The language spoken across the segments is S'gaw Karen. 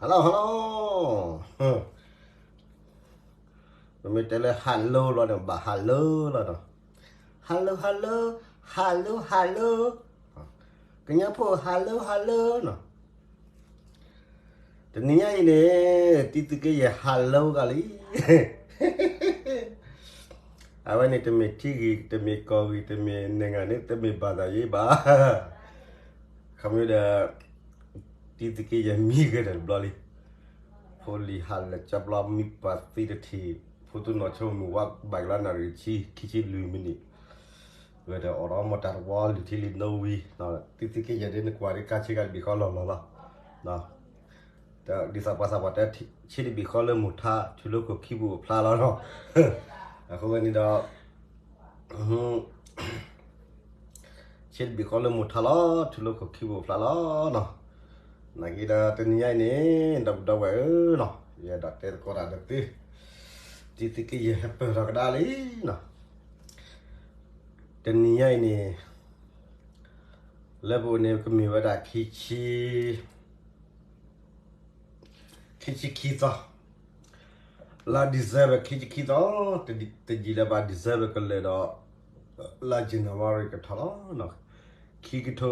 ဟါလီၤ ဟါလီၤ, ပမ့ၢ်တဲလၢ ဟါလီၤ လီၤဒီး ဘၣ်ဟါလီၤလီၤနီၤ, ဟါလီၤ ဟါလီၤ, ဟါလီၤ ဟါလီၤ, ကညီဖိ ဟါလီၤ ဟါလီၤနီၤ, တနံၤညါအံၤန့ၣ် တံသုးက့ယဲၢ် ဟါလီၤဂၤလံ, အဝဲန့ၣ် တမ့ၢ်ထံဂ့ၤ တမ့ၢ်ကီၢ်ဂ့ၤ တမ့ၢ်နဂၤန့ၣ် တမ့ၢ်ဘၣ်သးယ့ဘၣ်, ခီမ့ၢ်ဒီး တံသုးက့ယဲၢ်မံဂ့ၤတဘျီလံ, ဖိလံၤဟးလၢကၠီဘျီ မံပှၤသံတထံၣ် ဖိသူၣ်နီၢ်ဆိကမိၣ်ဝဲဘၣ်ကလါနၣ်ရံၣ်ဆံ ခံဆံလွံၢ်မံးနံး, ဝဲဒီးအိၣ်ဒီးမီၢ်တၢ်တဝီလံၤထံလံၤနိဝံၤ, တံသုးက့ယဲၢ်ဒ်နကွၢ်ဒ်ကါဆ့ကၤတဘ့ၣ်ဃီလီၤလီၤလီၤ, ဒ်သိးပှၤသးပှၢ်တဲ ဆ့တဘ့ၣ်ဃီလၢမိၢ်ထါ ထုးလိခိၣ်ခံပူၤအိၣ်ဖျါလီၤနီၤ, အဃိဝဲန့ၣ်ဒီး ဆ့တဘ့ၣ်ဃီလၢမိၢ်ထါလီၤ ထုးလိခိၣ်ခံပူၤအိၣ်ဖျါလီၤနီၤ, နာ်က့ဒီးတနံၤညါအံၤန့ၣ် ဒီပုၢ်ဒီဝဲၢ်ဧၢနီၤ, ယအဲၣ်ဒိးတဲသကိးတၢ်ဒီးသု, တံသုးက့ယဲၢ်ဟဲပၢၢ်ထီၣ်ကဒါလံနီၤ, တနံၤညါအံၤန့ၣ် လၢပအိၣ်န့ၣ် ကမ့ၢ်ဝဲဒၣ် ခံဆံ ခံဆံခံသီ, လါ December ခံဆံခံသီ, တယံာ်လၢၤဘၣ် December ကလဲၤဒီး လါ January ကထီၣ်လီၤ, ခံကထိ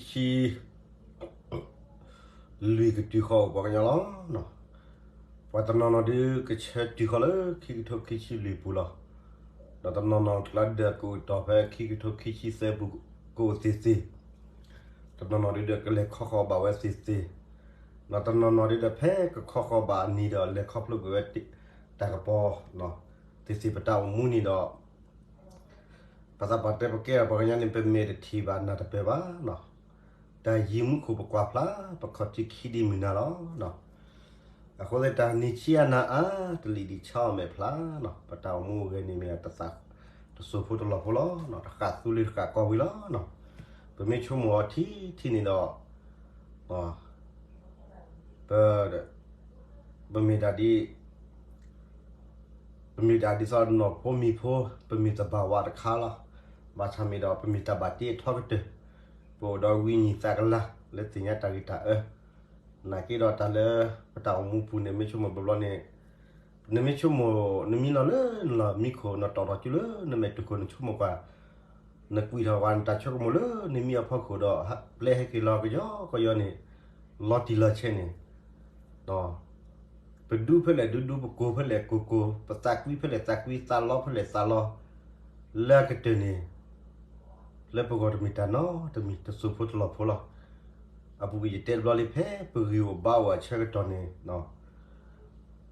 ခံဆံ လွံၢ်ကတုၤဃီၤအိၣ်ပှၤကညီလီၤ. ပှၤတနီၤနီၤဒုးကဆၢတုၤဃီၤလၢ ခံကထိခံဆံလွံၢ်ပူၤလီၤ. ဒီးတနီၤနီၤကျါဒၢးကအိၣ်တီၢ်ဖဲ ခံကထိခံဆံသၢပူၤ ကအိၣ်သ့ၣ်သ့ၣ်, တနီၤနီၤဒုးဒီးကလဲၤခီဃီၤဘၣ်ဝဲသ့ၣ်သ့ၣ်, ဒီးတနီၤနီၤဒုးဒီးဖဲကခီဃီၤဘၣ်အနံၤဒီး လဲၤခီဖျိကွံာ်ဝဲတၢ်ကပီၤ သ့ၣ်သ့ၣ်ပတၢ်အိၣ်မူန့ၣ်ဒီး ပသးပှၢ်တဲပကဲပှၤကညီန့ၣ် ပမဲာ်တထံၣ်ဘၣ်နၢ်တပၢၢ်ဘၣ်နီၤ, တၢ်ယံၤမူခိၣ်ပကွၢ်ဖျါ ပခီၣ်ထံးခံဒံမုၢ်နၤလီၤ. အဃိသတးတၢ်နံၤဆံးအနၤအါ တလံာ်ဒံးဆါအီၤမဲာ်ဖျါနီၤ, ပတၢ်အိၣ်မူအဂ့ၤန့ၣ်မ့ၢ်တသး တစိၢ်ဖိတလီၢ်ဖိလီၤ, တဃၣ်သူလ့ၤတဃၣ်ကီၢ်ဝံၤလီၤ. ပမ့ၢ်ဆိကမိၣ်အီၤထံထံန့ၣ်ဒီး ပ ပမ့ၢ်ဒၣ်ဒ် ပမ့ၢ်ဒၣ်ဒ်သိးနီၢ်ဖိမံၤဖိ, ပမ့ၢ်သဘၣ်ဝးတခါလီၤ. ဘၣ်ဆၣ်မ့ၢ်ဒီးပမ့ၢ်တၢ်ဘၣ်တ့အထီကတၢၢ်, ပအိၣ်ဒီးဝံနံၤသးကလၤ လၢသ့ၣ်ညါတၢ်ဂ့ၤတၢ်အၢ, နာ်က့ဒီးတၢ်လၢ ပတၢ်အိၣ်မူပူၤန့ၣ် မ့ၢ်ဆိကမိၣ်ဘျီဘျီန့ၣ် နမ့ၢ်ဆိကမိၣ် နမံလီၤလၢနလီၢ်မံခိၣ် နတီၢ်ထီၣ်ကၠူလၢနမဲာ်တူၢ်ခိၣ် နဆိကမိၣ်ကွၢ်, နကွံာ်ထီၣ်ဝဲ နတၢ်ဆိကမိၣ်လၢနမံအဖီခိၣ်ဒီး ပျဲဟဲက့ၤလီၤကယီကယီန့ၣ်, လီၤတံၢ်လီၤဆဲးန့ၣ်, ပဒူဖဲလဲၣ်ဒူဒူ ပကိၢ်ဖဲလဲၣ်ကိၢ်ကိၢ် ပသးကွံဖဲလဲၣ်သးကွံ သးလီဖဲလဲၣ်သးလီ, လၢအကတၢၢ်န့ၣ် လၢပဂီၢ်တမ့ၢ်တၢ်နီတမံၤ တစိၢ်ဖိတလီၢ်ဖိလီၤ. အပူၤကွံာ်ယတဲတဘျီလံ ဖဲပဂ့ၢ်အိၣ်ဘါအိၣ်အဆၢကတီၢ်န့ၣ်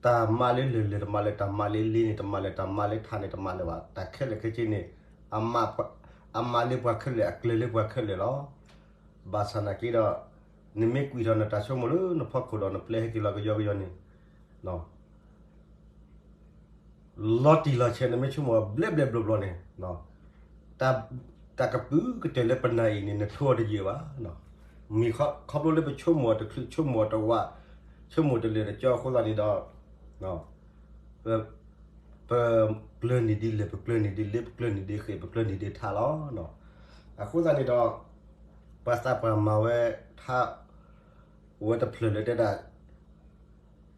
တၢ်မၤလၢလၢၢ်လၢၢ် တမၤလၢတၢ်မၤလၢလ့န့ၣ် တမၤလၢတၢ်မၤလၢထးန့ၣ် တမၤလၢဘၣ် တၢ်ခဲလၢာ်ခဲဆ့န့ၣ် အမၤလၢပှၤခဲလၢာ် အကျၢၤလၢပှၤခဲလၢာ်လီၤ. ဘၣ်ဆၣ်နာ်က့ဒီး နမ့ၢ်ကွံာ်ထီၣ်နတၢ်ဆိကမိၣ်လၢနဖီခိၣ်ဒီးနပျဲဟဲက့ၤလီၤကယီကယီန့ၣ် လီၤတံၢ်လီၤဆဲး နမ့ၢ်ဆိကမိၣ်ဘျဲၣ်ဘျဲၣ်ဘျီဘျီန့ၣ် တၢ်ကပုာ်ကတၢၢ်လၢပနၢ်အံၤန့ၣ် နထိအီၤတယံာ်ဘၣ်. မ့ၢ်ခီဖျိလၢပဆိကမိၣ်အီၤတချုး ဆိကမိၣ်အီၤတဝး ဆိကမိၣ်တလၢာ်တကၠီအဃိသတးန့ၣ်ဒီး ပကျၢၤန့ၢ်ဒ်လဲၣ် ပကျၢၤန့ၢ်ဒ်လဲၣ် ပကျၢၤန့ၢ်ဒ်ဃဲၣ် ပကျၢၤန့ၢ်ဒ်ထးလီၤ. အဃိသတးန့ၣ်ဒီး ပှၤသးပှၢ်မၤဝဲထါ အိၣ်ဝဲတဖျၢၣ်လၢတဲဒၣ်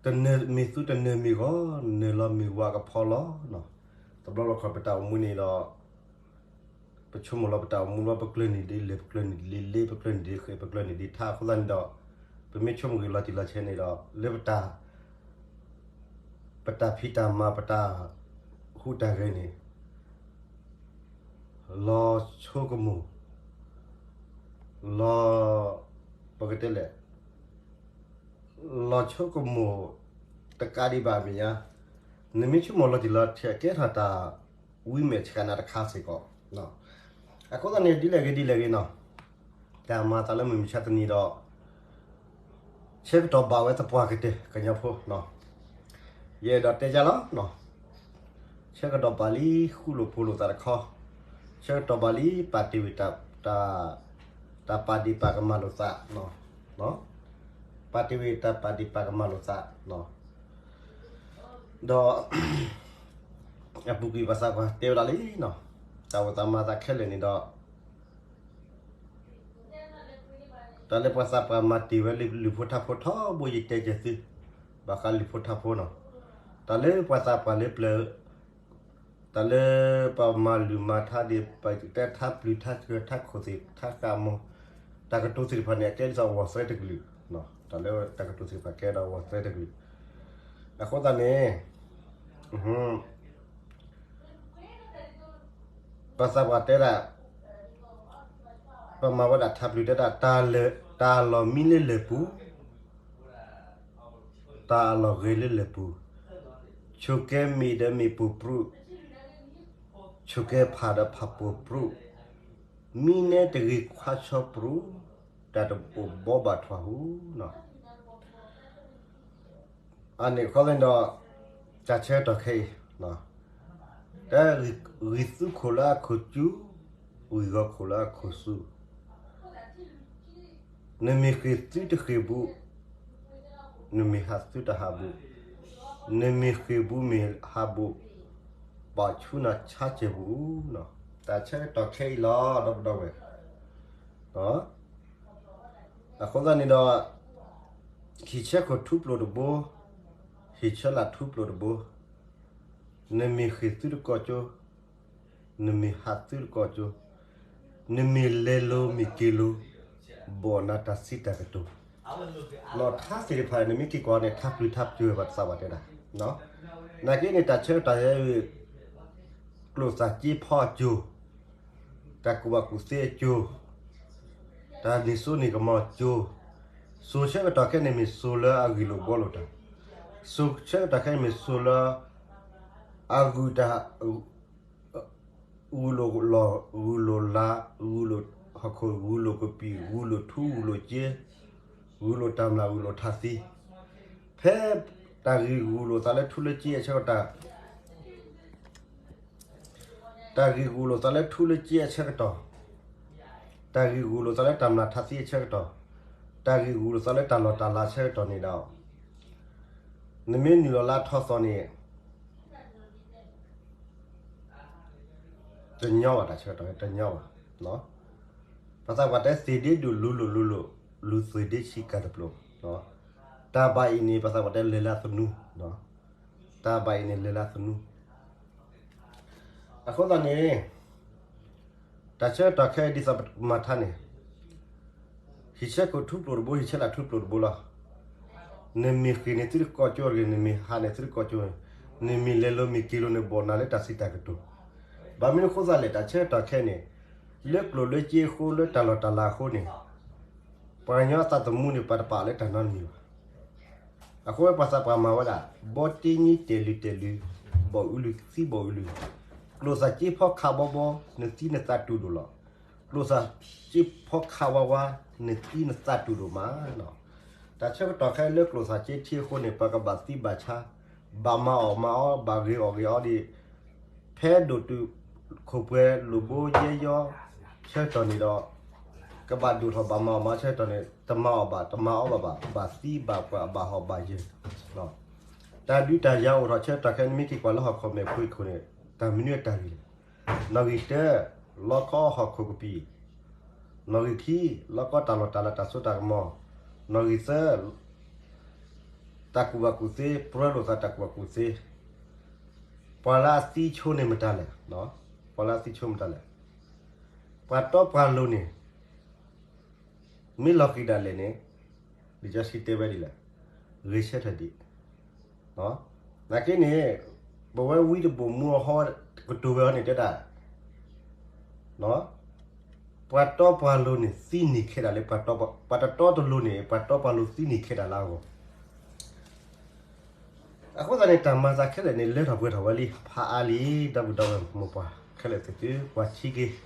တနၢၤမ့ၢ်သူတနၢၤမ့ၢ်ဂီၤ နၢၤလီၤမ့ၢ်ဝါကဖီလီၤ. တဘျီဘျီခီပတၢ်အိၣ်မူန့ၣ်ဒီး ပဆိကမိၣ်လီၤပတၢ်အိၣ်မူလီၤ ပကျၢၤန့ၢ်ဒ်လဲၣ် ပကျၢၤန့ၢ်ဒ်လ့ ပကျၢၤန့ၢ်ဒ်ဃဲၣ် ပကျၢၤန့ၢ်ဒ်ထးအဃိသတးန့ၣ်ဒီး ပမ့ၢ်ဆိကမိၣ်ဂ့ၤလီၤတံၢ်လီၤဆဲးန့ၣ်ဒီး လၢပတၢ် ပတၢ်ဖံးတၢ်မၤ ပတၢ်ဟူးတၢ်ဂဲၤန့ၣ် လီၤဆိကမိၣ် လီၤ ပကတဲလဲၣ် လီၤဆိကမိၣ်တကးဒံးဘၣ်အမဲာ်ညါ, နမ့ၢ်ဆိကမိၣ်လီၤတံၢ်လီၤဆဲး ကဲထီၣ်တၢ်ဝံမဲာ်ဆှးနၤတခါစ့ၢ်ကီး. အဃိသတးန့ၣ် ဒ်လဲၣ်ဂ့ၤဒ်လဲၣ်ဂ့ၤနီၤ, တၢ်မၤသးလၢမုၢ်မဆါတနံၤဒီး ဆၢကတီၢ်ဘၣ်ဝဲသပှၢ်ကတၢၢ် ကညီဖိ, ယအဲၣ်ဒိးတဲယါလီၤ. ဆၢကတီၢ်ဘၣ်လံ ဃူလိာ်ဖိးလိာ်သးတခီ, ဆၢကတီၢ်ဘၣ်လံ ပာ်တ့ၢ်ဝံၤ တၢ်ပာ်ဒ့ၣ်ပာ်ကမၣ်လိာ်သး, ပာ်တ့ၢ်ဝံၤ တၢ်ပာ်ဒ့ၣ်ပာ်ကမၣ်လိာ်သး, ဒီး အပူၤကွံာ်ပှၤသးပှၢ်တဲဝဲဒၣ်လံ, တၢ်အိၣ်သးမၤသးခဲလၢာ်န့ၣ်ဒီး တၢ်လၢပှၤသးပှၢ်မၤတ့ၢ်ဝဲလၢလုၢ်ဖိထါဖိထီဘိ ယတဲကဲသု ဘၣ်ဃးလုၢ်ဖိထါဖိနီၤ, တၢ်လၢပှၤသးပှၢ်လၢပျၢၤ, တၢ်လၢပှၤမၤလုၢ်မၤထါဒ် ပတဲထါပျုၤထါစှၢၤထါခိၣ်သ့ၣ်ထါဃးမီၤ, တၢ်ကတိၤသ့ၣ်တဖၣ်န့ၣ် အကဲဒ်သိးအဂီၢ်သၢတကလုာ်, တၢ်လၢတၢ်ကတိၤသ့ၣ်တဖၣ်ကဲဒီးအဂီၢ်သၢတကလုာ်, အဃိသတးန့ၣ် ပှၤသးပှၢ်တဲဒၣ် ပမၤဝဲဒၣ်ထါပျုၤတဲဒၣ် တၢ်လီၢ်မံလၢလၢၢ်ပူၤ, တၢ်အလီၢ်ဂ့ၤလၢလၢၢ်ပူၤ, ဆိၣ်ကဲမ့ၢ်ဒီးမ့ၢ်ပိာ်ပြူး, ဆိၣ်ကဲဖးဒီးဖးပိာ်ပြူး, မံနဲတဂ့ၤခွါဆီပြူး, တၢ်တအိၣ်ဘီဘၣ်ထွးဟူနီၤ. အန့ၣ်ခီသ့ၣ်ဒီး တၢ်ဆၢကတီၢ်ခဲအံၤ တၢ်ဂံၢ်သူခိၣ်လၢအခိၣ်စူၤ, ဂံၢ်ဂီၤခိၣ်လၢအခိၣ်စူၤ, နမ့ၢ်ဃ့ၢ်သုတဃ့ၢ်ဘူး, နမ့ၢ်ဟးသုတဟးဘူး, နမ့ၢ်ဃ့ၢ်ဘူးမ့ၢ်ဟးဘူး, ဘၣ်ဆူနၤဆါစၢၤဘူးနီၤ. တၢ်ဆၢကတီၢ်ခဲအံၤလီၤ ဒီပုၢ်ဒီဝဲၢ် အဃိသတးန့ၣ်ဒီး ဟံၣ်ဆၢခိၣ်ထူပျိာ်တဘိ, ဟံၣ်ဆၢလာ်ထူပျိာ်တဘိ, နမ့ၢ်ဃ့ၢ်သုတကီၢ်ကၠိ, နမ့ၢ်ဟးသုတကီၢ်ကၠိ, နမ့ၢ်လဲၤလိၤမ့ၢ်က့ၤလိၤ, ဘီၣ်နၤတၢ်စံးတၢ်ကတိၤ, လီၤထါသ့ၣ်တဖၣ်န့ၣ် နမ့ၢ်က့ၤကွၢ်န့ၣ် ထါပျုၤထါပျုၤဝဲပှၤသးပှၢ်တဲဒၣ်, နာ်က့န့ၣ် တၢ်ဆၢကတီၢ်ဟဲ ကျိၣ်စၢ်က့ဖီအစိၤ, တၢ်ကူၣ်ဘၣ်ကူၣ်သ့အစိၤ, တၢ်နံၣ်စိနံၣ်ကမီၤအစိၤ, စိၤဆၢကတီၢ်ခဲအံၤန့ၣ်မ့ၢ်စိၤလၢအဂ့ၢ်လိာ်ဘှီလိာ်တၢ်, စိၤဆၢကတီၢ်ခဲအံၤန့ၣ်မ့ၢ်စိၤလၢ အဂုၤတၢ် ဂုၤလိာ်လီၢ်, ဂုၤလိာ်လါ, ဂုၤလိာ်ဟီၣ်ခိၣ်, ဂုၤလိာ်ကပံာ်, ဂုၤလိာ်ထူ, ဂုၤလိာ်စ့, ဂုၤလိာ်တၢ်မျၢ်, ဂုၤလိာ်ထါသံ, ဖဲတၢ်ဂ့ၢ်ဂုၤလိာ်သးလၢထူလၢစ့အဆၢကတီၢ် တၢ်ဂ့ၢ်ဂုၤလိာ်သးလၢထူလၢစ့အဆၢကတီၢ်, တၢ်ဂ့ၢ်ဂုၤလိာ်သးလၢတၢ်မျၢ်ထါသံအဆၢကတီၢ်, တၢ်ဂ့ၢ်ဂုၤလိာ်သးလၢတၢ်လီၢ်တၢ်လၤအဆၢကတီၢ်န့ၣ်ဒီး နမ့ၢ်နုာ်လီၤလၢထီသီန့ၣ် တညီဘၣ် တၢ်ဆၢကတီၢ်တညီဘၣ်. ပှၤသးပှၢ်တဲ သ့ၣ်ဒ့ဒိၣ်လူလိာ်လူလိာ်, လူၤသ့ၣ်ဒ့ဆံးကၢ်တပျိၤ, တၢ်ဘၣ်အံၤန့ၣ် ပှၤသးပှၢ်တဲလဲၤလၢသနူ, တၢ်ဘၣ်အံၤန့ၣ်လဲၤလၢသနူ, အဃိသတးန့ၣ် တၢ်ဆၢကတီၢ်ခဲအံၤဒ်သိးပမၤထါန့ၣ် ဟံၣ်ဆၢခိၣ်ထူပျိာ်တဘိ, ဟံၣ်ဆၢလာ်ထူပျိာ်တဘိလီၤ. နမ့ၢ်ဃ့ၢ်န့ၣ်သုတကီၢ်ကၠိတဂ့ၤ, နမ့ၢ်ဟးန့ၣ်သုတကီၢ်ကၠိ, နမ့ၢ်လဲၤလိၤမ့ၢ်က့ၤလိၤန့ၣ် ဘီၣ်နၤလၢတၢ်စံးတၢ်ကတိၤ, ဘၣ်မနုၤအဃိသတးလဲၣ်, တၢ်ဆၢကတီၢ်ခဲအံၤန့ၣ် လၢကျိၣ်လၢစ့အဃိ, လၢတၢ်လီၢ်တၢ်လၤအဃိန့ၣ် ပှၤကညီအသးသမူန့ၣ် ပှၤတပာ်လၢတၢ်နီတမံၤဘၣ်. အဃိပှၤသးပှၢ်မၤဝဲဒၣ် ဘီတ့ညံတဲာ်လုာ်တဲာ်လုာ်, ဘီၣ်အူလုာ်သံဘီၣ်အူလုာ်, ကျိၣ်စၢ်က့ဖီခးဘီဘီ, နသံနသးတူၢ်ဒိၣ်လီၤ. ကျိၣ်စၢ်က့ဖီခးဝါဝါ, နသံနသးတူၢ်ဒိၣ်မးလီၤ. တၢ်ဆၢကတီၢ်ခဲအံၤလၢကျိၣ်စၢ်က့ထံအဃိန့ၣ် ပှၤကဘၣ်သံဘၣ်ဆါ, ဘၣ်မၤအီၣ်မၤအီ, ဘၣ်ဂ့ၤအီၣ်ဂ့ၤအီဒ် ဖဲဒိၣ်တုာ်ခိၣ်ပှဲၤလိာ်ဘိယဲယီဆၢကတီၢ်န့ၣ်ဒီး ကဘၣ်ဒိၣ်ထီၣ်ဘၣ်မၤအီၣ်မၤဆၢကတီၢ်န့ၣ် တမၤအီၣ်ဘၣ်, တမၤအီၣ်ဘၣ်ဘၣ်, ဘၣ်သံဘၣ်ပှၢ်ဘၣ်ဟီၣ်ဘၣ်ယၢၤ, တၢ်ဒုးတၢ်ယၤအိၣ်ထီၣ်ဆၢကတီၢ်ခဲအံၤ နမ့ၢ်က့ၤကွၢ်လၢဟီၣ်ခိၣ်မဲာ်ဖိအံၤခိၣ်န့ၣ် တၢ်မနုၤအတၢ်ဂ့ၤလဲၣ်. နီၣ်ဂံၢ်တၢ, လီခီဟီၣ်ခိၣ်ကပံာ်, နီၣ်ဂံၢ်ခံ, လီခီတၢ်လီၢ်တၢ်လၤတၢ်စိတၢ်ကမီၤ, နီၣ်ဂံၢ်သၢ တၢ်ကူၣ်ဘၣ်ကူၣ်သ့ ပြၢလိာ်သးတၢ်ကူၣ်ဘၣ်ကူၣ်သ့, ပှၤလၢအသံဆိန့ၣ်မတၤလဲၣ်, ပှၤလၢအသံဆိမတၤလဲၣ်, ပှၤတီပှၤလိၤန့ၣ် မ့ၢ်လီၤဃံၤဒၣ်လဲာ်န့ၣ် ဒ်ကၠီဆံတဲဝဲဒ်လဲၣ်, ဂဲၤဆၢထၢၣ်ဒံး, နာ်က့န့ၣ် ပဝဲဝံတဘိၣ်မူအဟီ ကတိၤဝဲအီၤန့ၣ်တဲဒၣ် ပှၤတီပှၤလိၤန့ၣ် သံန့ၢ်ခဲဒၣ်လၢ ပှၤတတီတလိၤန့ၣ် ပှၤတီပှၤလိၤသံန့ၢ်ခဲဒၣ်လၢအဂီၢ်. အဃိသတးန့ၣ် တၢ်မၤသးခဲလၢာ်န့ၣ် လၢထီၣ်ပှဲၤထီၣ်ဝဲလံ ဖးအါလံ ဒီပုၢ်ဒီဝဲၢ်မိၢ်ပှၢ်ခဲလၢာ်သ့ၣ်သု ကွၢ်ထံက့ၤ,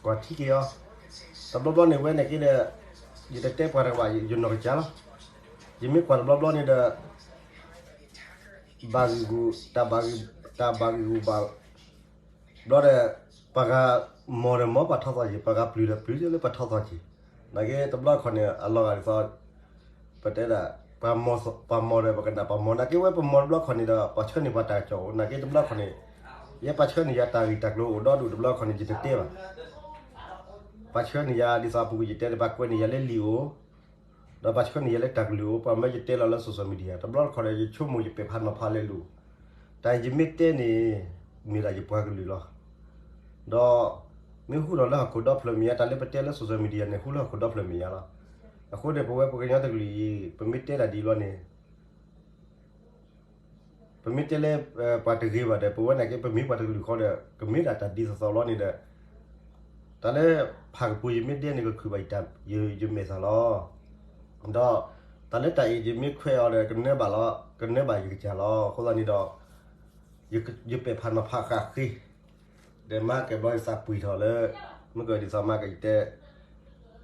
ကွၢ်ထံက့ၤအီၤ, တဘျီဘျီန့ၣ်ဝဲန့ၣ်က့ဒီး ယတတဲပှၤတကဘၣ် ယနီၢ်ကစၢ်လီၤ. ယမ့ၢ်ကွၢ်တဘျီဘျီန့ၣ်ဒီး ဘၣ်ဂံၢ်ဂူာ်, တၢ်ဘၣ်ဂံၢ်ဂူာ်ဘၣ် ဘျီဒီး ပှၤဂၤမီၢ်ဒီးမီၢ်ပှၤထီသီက့ၤ, ပှၤဂၤပျုၤဒီးပျုၤလၢပှၤထီသီက့ၤ, နာ်က့တဘျီခီန့ၣ် အလီၤဂာ်ဒ်သိး ပတဲဒၣ် ပှၤမီၢ်ဒီးပကနၣ်ပှၤမီၢ်, နာ်က့ဝဲပမီၢ်တဘျီခီန့ၣ်ဒီး ပှၤဆၢန့ၢ်ပှၤတၢ်ကစီၣ်အိၣ်, နာ်က့တဘျီခီန့ၣ် ယဲပှၤဆၢန့ၢ်ယၤတၢ်ဂ့ၢ်တၢ်ကျိၤအိၣ်ဒီဒူၣ်တဘျီခီန့ၣ် ယတတဲဘၣ်. ပှၤဆှၢန့ၢ်ယၤဒ်သိးအပူၤကွံာ်ယတဲန့ၣ် ပှၤကွဲးန့ၢ်ယၤလၢလံာ်အိၣ်, ဒီးပှၤဆှၢန့ၢ်ယၤလၢတၢ်ကလုၢ်အိၣ်, ပှၤမၢယတဲလီၤလၢ social media တဘျီတခီၣ်ဒီး ယဆိကမိၣ်ယပဲာ်ဖးနီၤဖးလၢလိၤ, တၢ်ယမ့ၢ်တဲန့ၣ် မ့ၢ်ဒၣ်ယပှၤကလုာ်လီၤ. ဒီး မ့ၢ်ဟူထီၣ်လၢဟီၣ်ခိၣ်ဒီဖျၢၣ်မဲာ်ညါ တၢ်လၢပတဲလၢ social media န့ၣ် ဟူလၢဟီၣ်ခိၣ်ဒီဖျၢၣ်မဲာ်ညါလီၤ. အဃိန့ၣ် ပဝဲပှၤကညီတကလုာ်အံၤ ပမ့ၢ်တဲတၢ်ဒ်လဲၣ်န့ၣ် ပမ့ၢ်တဲလၢ ပှၤတဂ့ၤဘၣ်ဒီး ပဝဲန့ၣ်က့ ပမ့ၢ်ပှၤတကလုာ်ဃီဒီး ကမ့ၢ်ဒၣ်တၢ်ဒ်သိးသိးလီၤန့ၣ်ဒီး တၢ်လၢဖးကပူၤယမ့ၢ်ဒဲန့ၣ် ကခုၣ်ဘၣ်ယမဲာ်သၣ်လီၤ. ဒီး တၢ်လၢတၢ်အံၤယမ့ၢ်ခွဲးအီၤဒီး ကနၢဘၣ်လီၤ, ကနၢဘၣ်ယကစၢ်လီၤ. အဃိသတးန့ၣ်ဒီး ယပဲာ်ဖးနီၤဖးဃာ်ဃ့ ဒီးမၤကဲဘျီယသးပှံၢ်ထီၣ်လၢ မ့ၢ်ကဒ်သိးမၤကဲယတဲ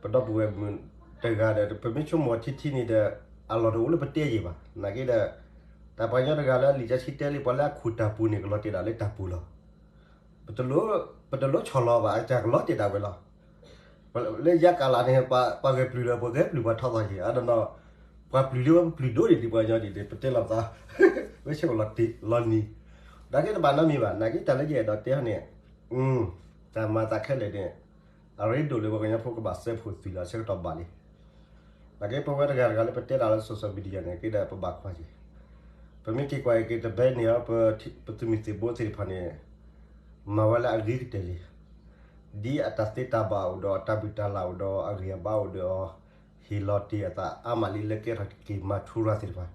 ပဒီပုၢ်ဝဲၢ်မုၣ်တဂၤဒီး ပမ့ၢ်ဆိကမိၣ်ထံထံန့ၣ်ဒီး အလီၢ်တအိၣ်လၢပတဲယံာ်ဘၣ်. နာ်က့ဒီး တၢ်ပှၤကညီတဂၤလၢအလံာ်စီဆှံတဲလံ ပှၤလၢအခူၣ်တၢ်ပူၤန့ၣ် ကလီၤတဲာ်ဒၣ်လၢတၢ်ပူၤလီၤ. ပတလိၣ်ဆီၣ်လီၤဘၣ် အကစၢ်ကလီၤတဲာ်ဒၣ်ဝဲလီၤ. လၢယၤကလးန့ၣ် ပှၤဂဲၤပျုၢ်ဒီး ပှၤဂဲၤပျုၢ်ပှၤထီသီယံာ် အဒိနီၤ ပှၤပျုၢ်လံဝဲပပျုၢ်ဒိၣ်န့ၢ်ဒံးပှၤကညီဒ်န့ၣ် ပတဲလီၤသး ဝဲဆဲးလီၤတ့ၢ်လီၤနံၤ နာ်က့တဘၣ်နီတမံၤဘၣ်. နာ်က့တၢ်လၢယအဲၣ်ဒိးတဲဟီန့ၣ် တၢ်မၤသးခဲလၢာ်န့ၣ် အရ့ဒိၣ်လၢပှၤကညီဖိကဘၣ်စဲးဖှိၣ်သွံၣ်လီၤ ဆၢကတီၢ်ဘၣ်လံ. နာ်က့ပဝဲတဂၤတဂၤလၢပတဲတၢ်လၢ social media န့ၣ် က့ဒီးပဘၣ်ကွၢ်က့ၤ ပမ့ၢ်က့ၤကွၢ်က့ၤတဘျီန့ၣ် ပသုးမုၢ်သံၣ်ဘိသ့ၣ်တဖၣ်န့ၣ် မၤဝဲလၢအဂ့ၤကတၢၢ်လံ. ဒ်အတၢ်သ့တၢ်ဘၣ်အိၣ်ဒီး အတၢ်ဘျုးတၢ်လၤအိၣ်ဒီး အဂံၢ်အဘါအိၣ်ဒီးအီၤ ဟ့ၣ်လီၤတ့ၢ်အသးအါမးလံလၢကဲထီၣ်က့ၤမၤထူရၤသ့ၣ်တဖၣ်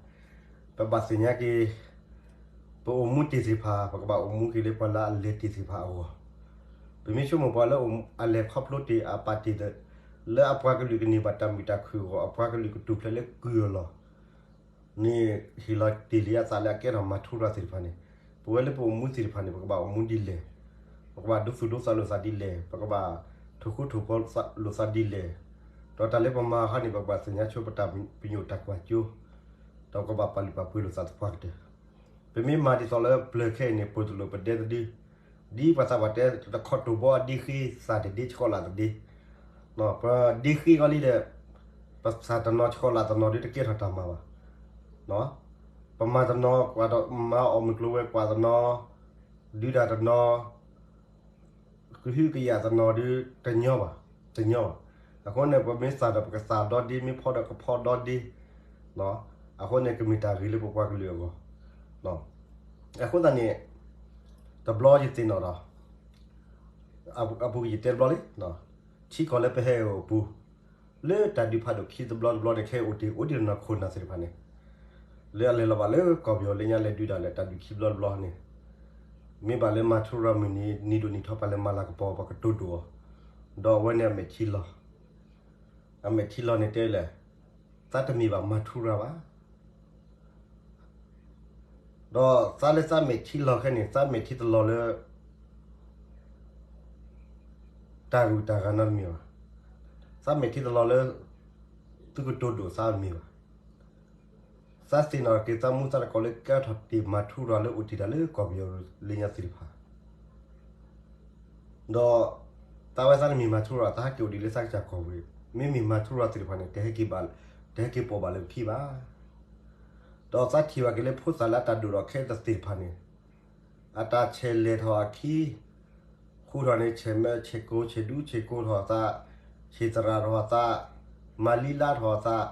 ပဘၣ်သ့ၣ်ညါက့ၤ ပအိၣ်မူတ့ၢ်သ့ၣ်တဖၣ် ပကဘၣ်အိၣ်မူက့ၤလၢပှၤလၢအလဲၤတ့ၢ်သ့ၣ်တဖၣ်အဂီၢ် ပမ့ၢ်ဆိကမိၣ်ပှၤလၢအလဲၤခီဖျိတ့ၢ်အပာ်တ့ၢ် လၢအပှၤကလုာ်ကန့ၢ်ဘၣ်တၢ်မုာ်တၢ်ခုၣ်အဂီၢ် အပှၤကလုာ်ကတူၢ်ဖျဲးလၢကုၢ်အလီၢ် န့ၣ် ဟ့ၣ်လီၤတ့ၢ်လံအသးလၢအကဲထီၣ်မၤထူရၤသ့ၣ်တဖၣ်န့ၣ် ပဝဲလၢပအိၣ်မူသ့ၣ်တဖၣ်န့ၣ် ပကဘၣ်အိၣ်မူဒ်လဲၣ်, ပကဘၣ်ဒိသူၣ်ဒိသးလိာ်သးဒ်လဲၣ်, ပကဘၣ်ထိၣ်ဃူထိၣ်ဖိးလိာ်သးဒ်လဲၣ်, ဒီးတၢ်လၢပမၤဟီန့ၣ် ပကဘၣ်သ့ၣ်ညါဆိပတၢ်ပညိၣ်တၢ်ကွၢ်စိ ဒီးပကဘၣ်ပာ်လုၢ်ပာ်ပှ့ၤလိာ်သးသပှၢ်ကတၢၢ်. ပမ့ၢ်မၤဒ်သိးလၢပျၢၤခဲအံၤန့ၣ် ပိာ်တလိာ်ပဒဲတဒု, ဒ်ပှၤသးပှၢ်တဲ တခီတိၢ်ဘီအဒ့ဃ့ သၣ်တဒ့ဆှီလၢ်တဒ့ ပဒ့ဃ့အီၤလံဒီး ပသၣ်တနီၤဆှီလၢ်တနီၤဒုတကဲထီၣ်တၢ်မၤဘၣ်. ပမၤတနီၤ ကွၢ်ဒီးမၤအီၣ်မုၢ်ကျိၤဝဲၤကွာ်တနီၤ, ဒုးတၢ်တနီၤ, ကဟုကယာ်တနီၤဒု တညီဘၣ်, တညီဘၣ်. အဃိန့ၣ် ပမ့ၢ်သၣ်ဒီးပကသၣ်ဒီဒ့, မ့ၢ်ဖီဒီးကဖီဒီဒ့, အဃိန့ၣ် ကမ့ၢ်တၢ်ဂ့ၤလၢပပှၤကလုာ်အဂီၢ်. အဃိသတးန့ၣ် တဘျီယသ့ၣ်နီၣ်ဒီး အပူၤကွံာ်ယတဲတဘျီလံ, ထံကီၢ်လၢပဟဲအိၣ်အပူၤ လၢတၢ်ဒုးဖးဒိၣ်ခံတဘျီတဘျီန့ၣ် ခဲအံၤအိၣ်တ့ၢ်အိၣ်ဒံးနီၢ်ခိၣ်နၢ်သ့ၣ်တဖၣ်န့ၣ် လၢအလဲၤလီၤဘၣ်လၢကီၢ်ပယီၤလၢညါလဲၤဒုးတၢ်လၢတၢ်ဒုးခံဘျီတဘျီန့ၣ် မ့ၢ်ဘၣ်လၢမၤထူရၤမုၢ်နံၤ နံၤဒိၣ်နံၤထီ ပှၤလဲၤမၤလၤကပီၤ ပှၤကတိၤဒိၣ်အီၤ, ဒီးအဝဲန့ၣ်အမဲာ်ထံလီၤ, အမဲာ်ထံလီၤန့ၣ်တဲလဲၣ်, သးတမ့ၢ်ဘၣ်မၤထူရၤဘၣ်. ဒီးသးလၢသးမဲာ်ထံလီၤခဲန့ၣ် သးမဲာ်ထံတလီၤလၢ တၢ်ဂုၤတၢ်ဂၤနီတမံၤဘၣ်. သးမဲာ်ထံတလီၤလၢ သုကတိၤဒိၣ်သးတမ့ၢ်ဘၣ်. သးသ့ၣ်နီၣ်က့ၤသးမူသးသကိးလၢကဲထီၣ်တ့ၢ်မၤထူရၤလၢအိၣ်တ့ၢ်တၢ်လၢကီၢ်ပယီၤလၢညါသ့ၣ်တဖၣ် ဒီး သးဝဲသးတမ့ၢ်မၤထူရၤ သးဟဲက့ၤအိၣ်ဒံးလၢသးကစၢ်ကီၢ်ပူၤ, မ့မ့ၢ်မၤထူရၤသ့ၣ်တဖၣ်န့ၣ် တဟဲက့ၤဘၣ်, တဟဲက့ၤပိာ်ဘၣ်လၢပခံဘၣ်. ဒီးသးထံၣ်ဘၣ်က့ၤလၢဖိသၣ်လၢအတၢ်ဒိၣ်ထီၣ်ခဲအံၤသ့ၣ်တဖၣ်န့ၣ် အတၢ်ဆဲးလဲၤထီၣ်အခံ ဃူထီၣ်န့ၣ် ဆဲးမဲာ်ဆဲးကိၤ ဆဲးဒူဆဲးကိၤထီၣ်သး, ဆဲးသရၣ်ထီၣ်သး, မၤလံလါထီၣ်သး,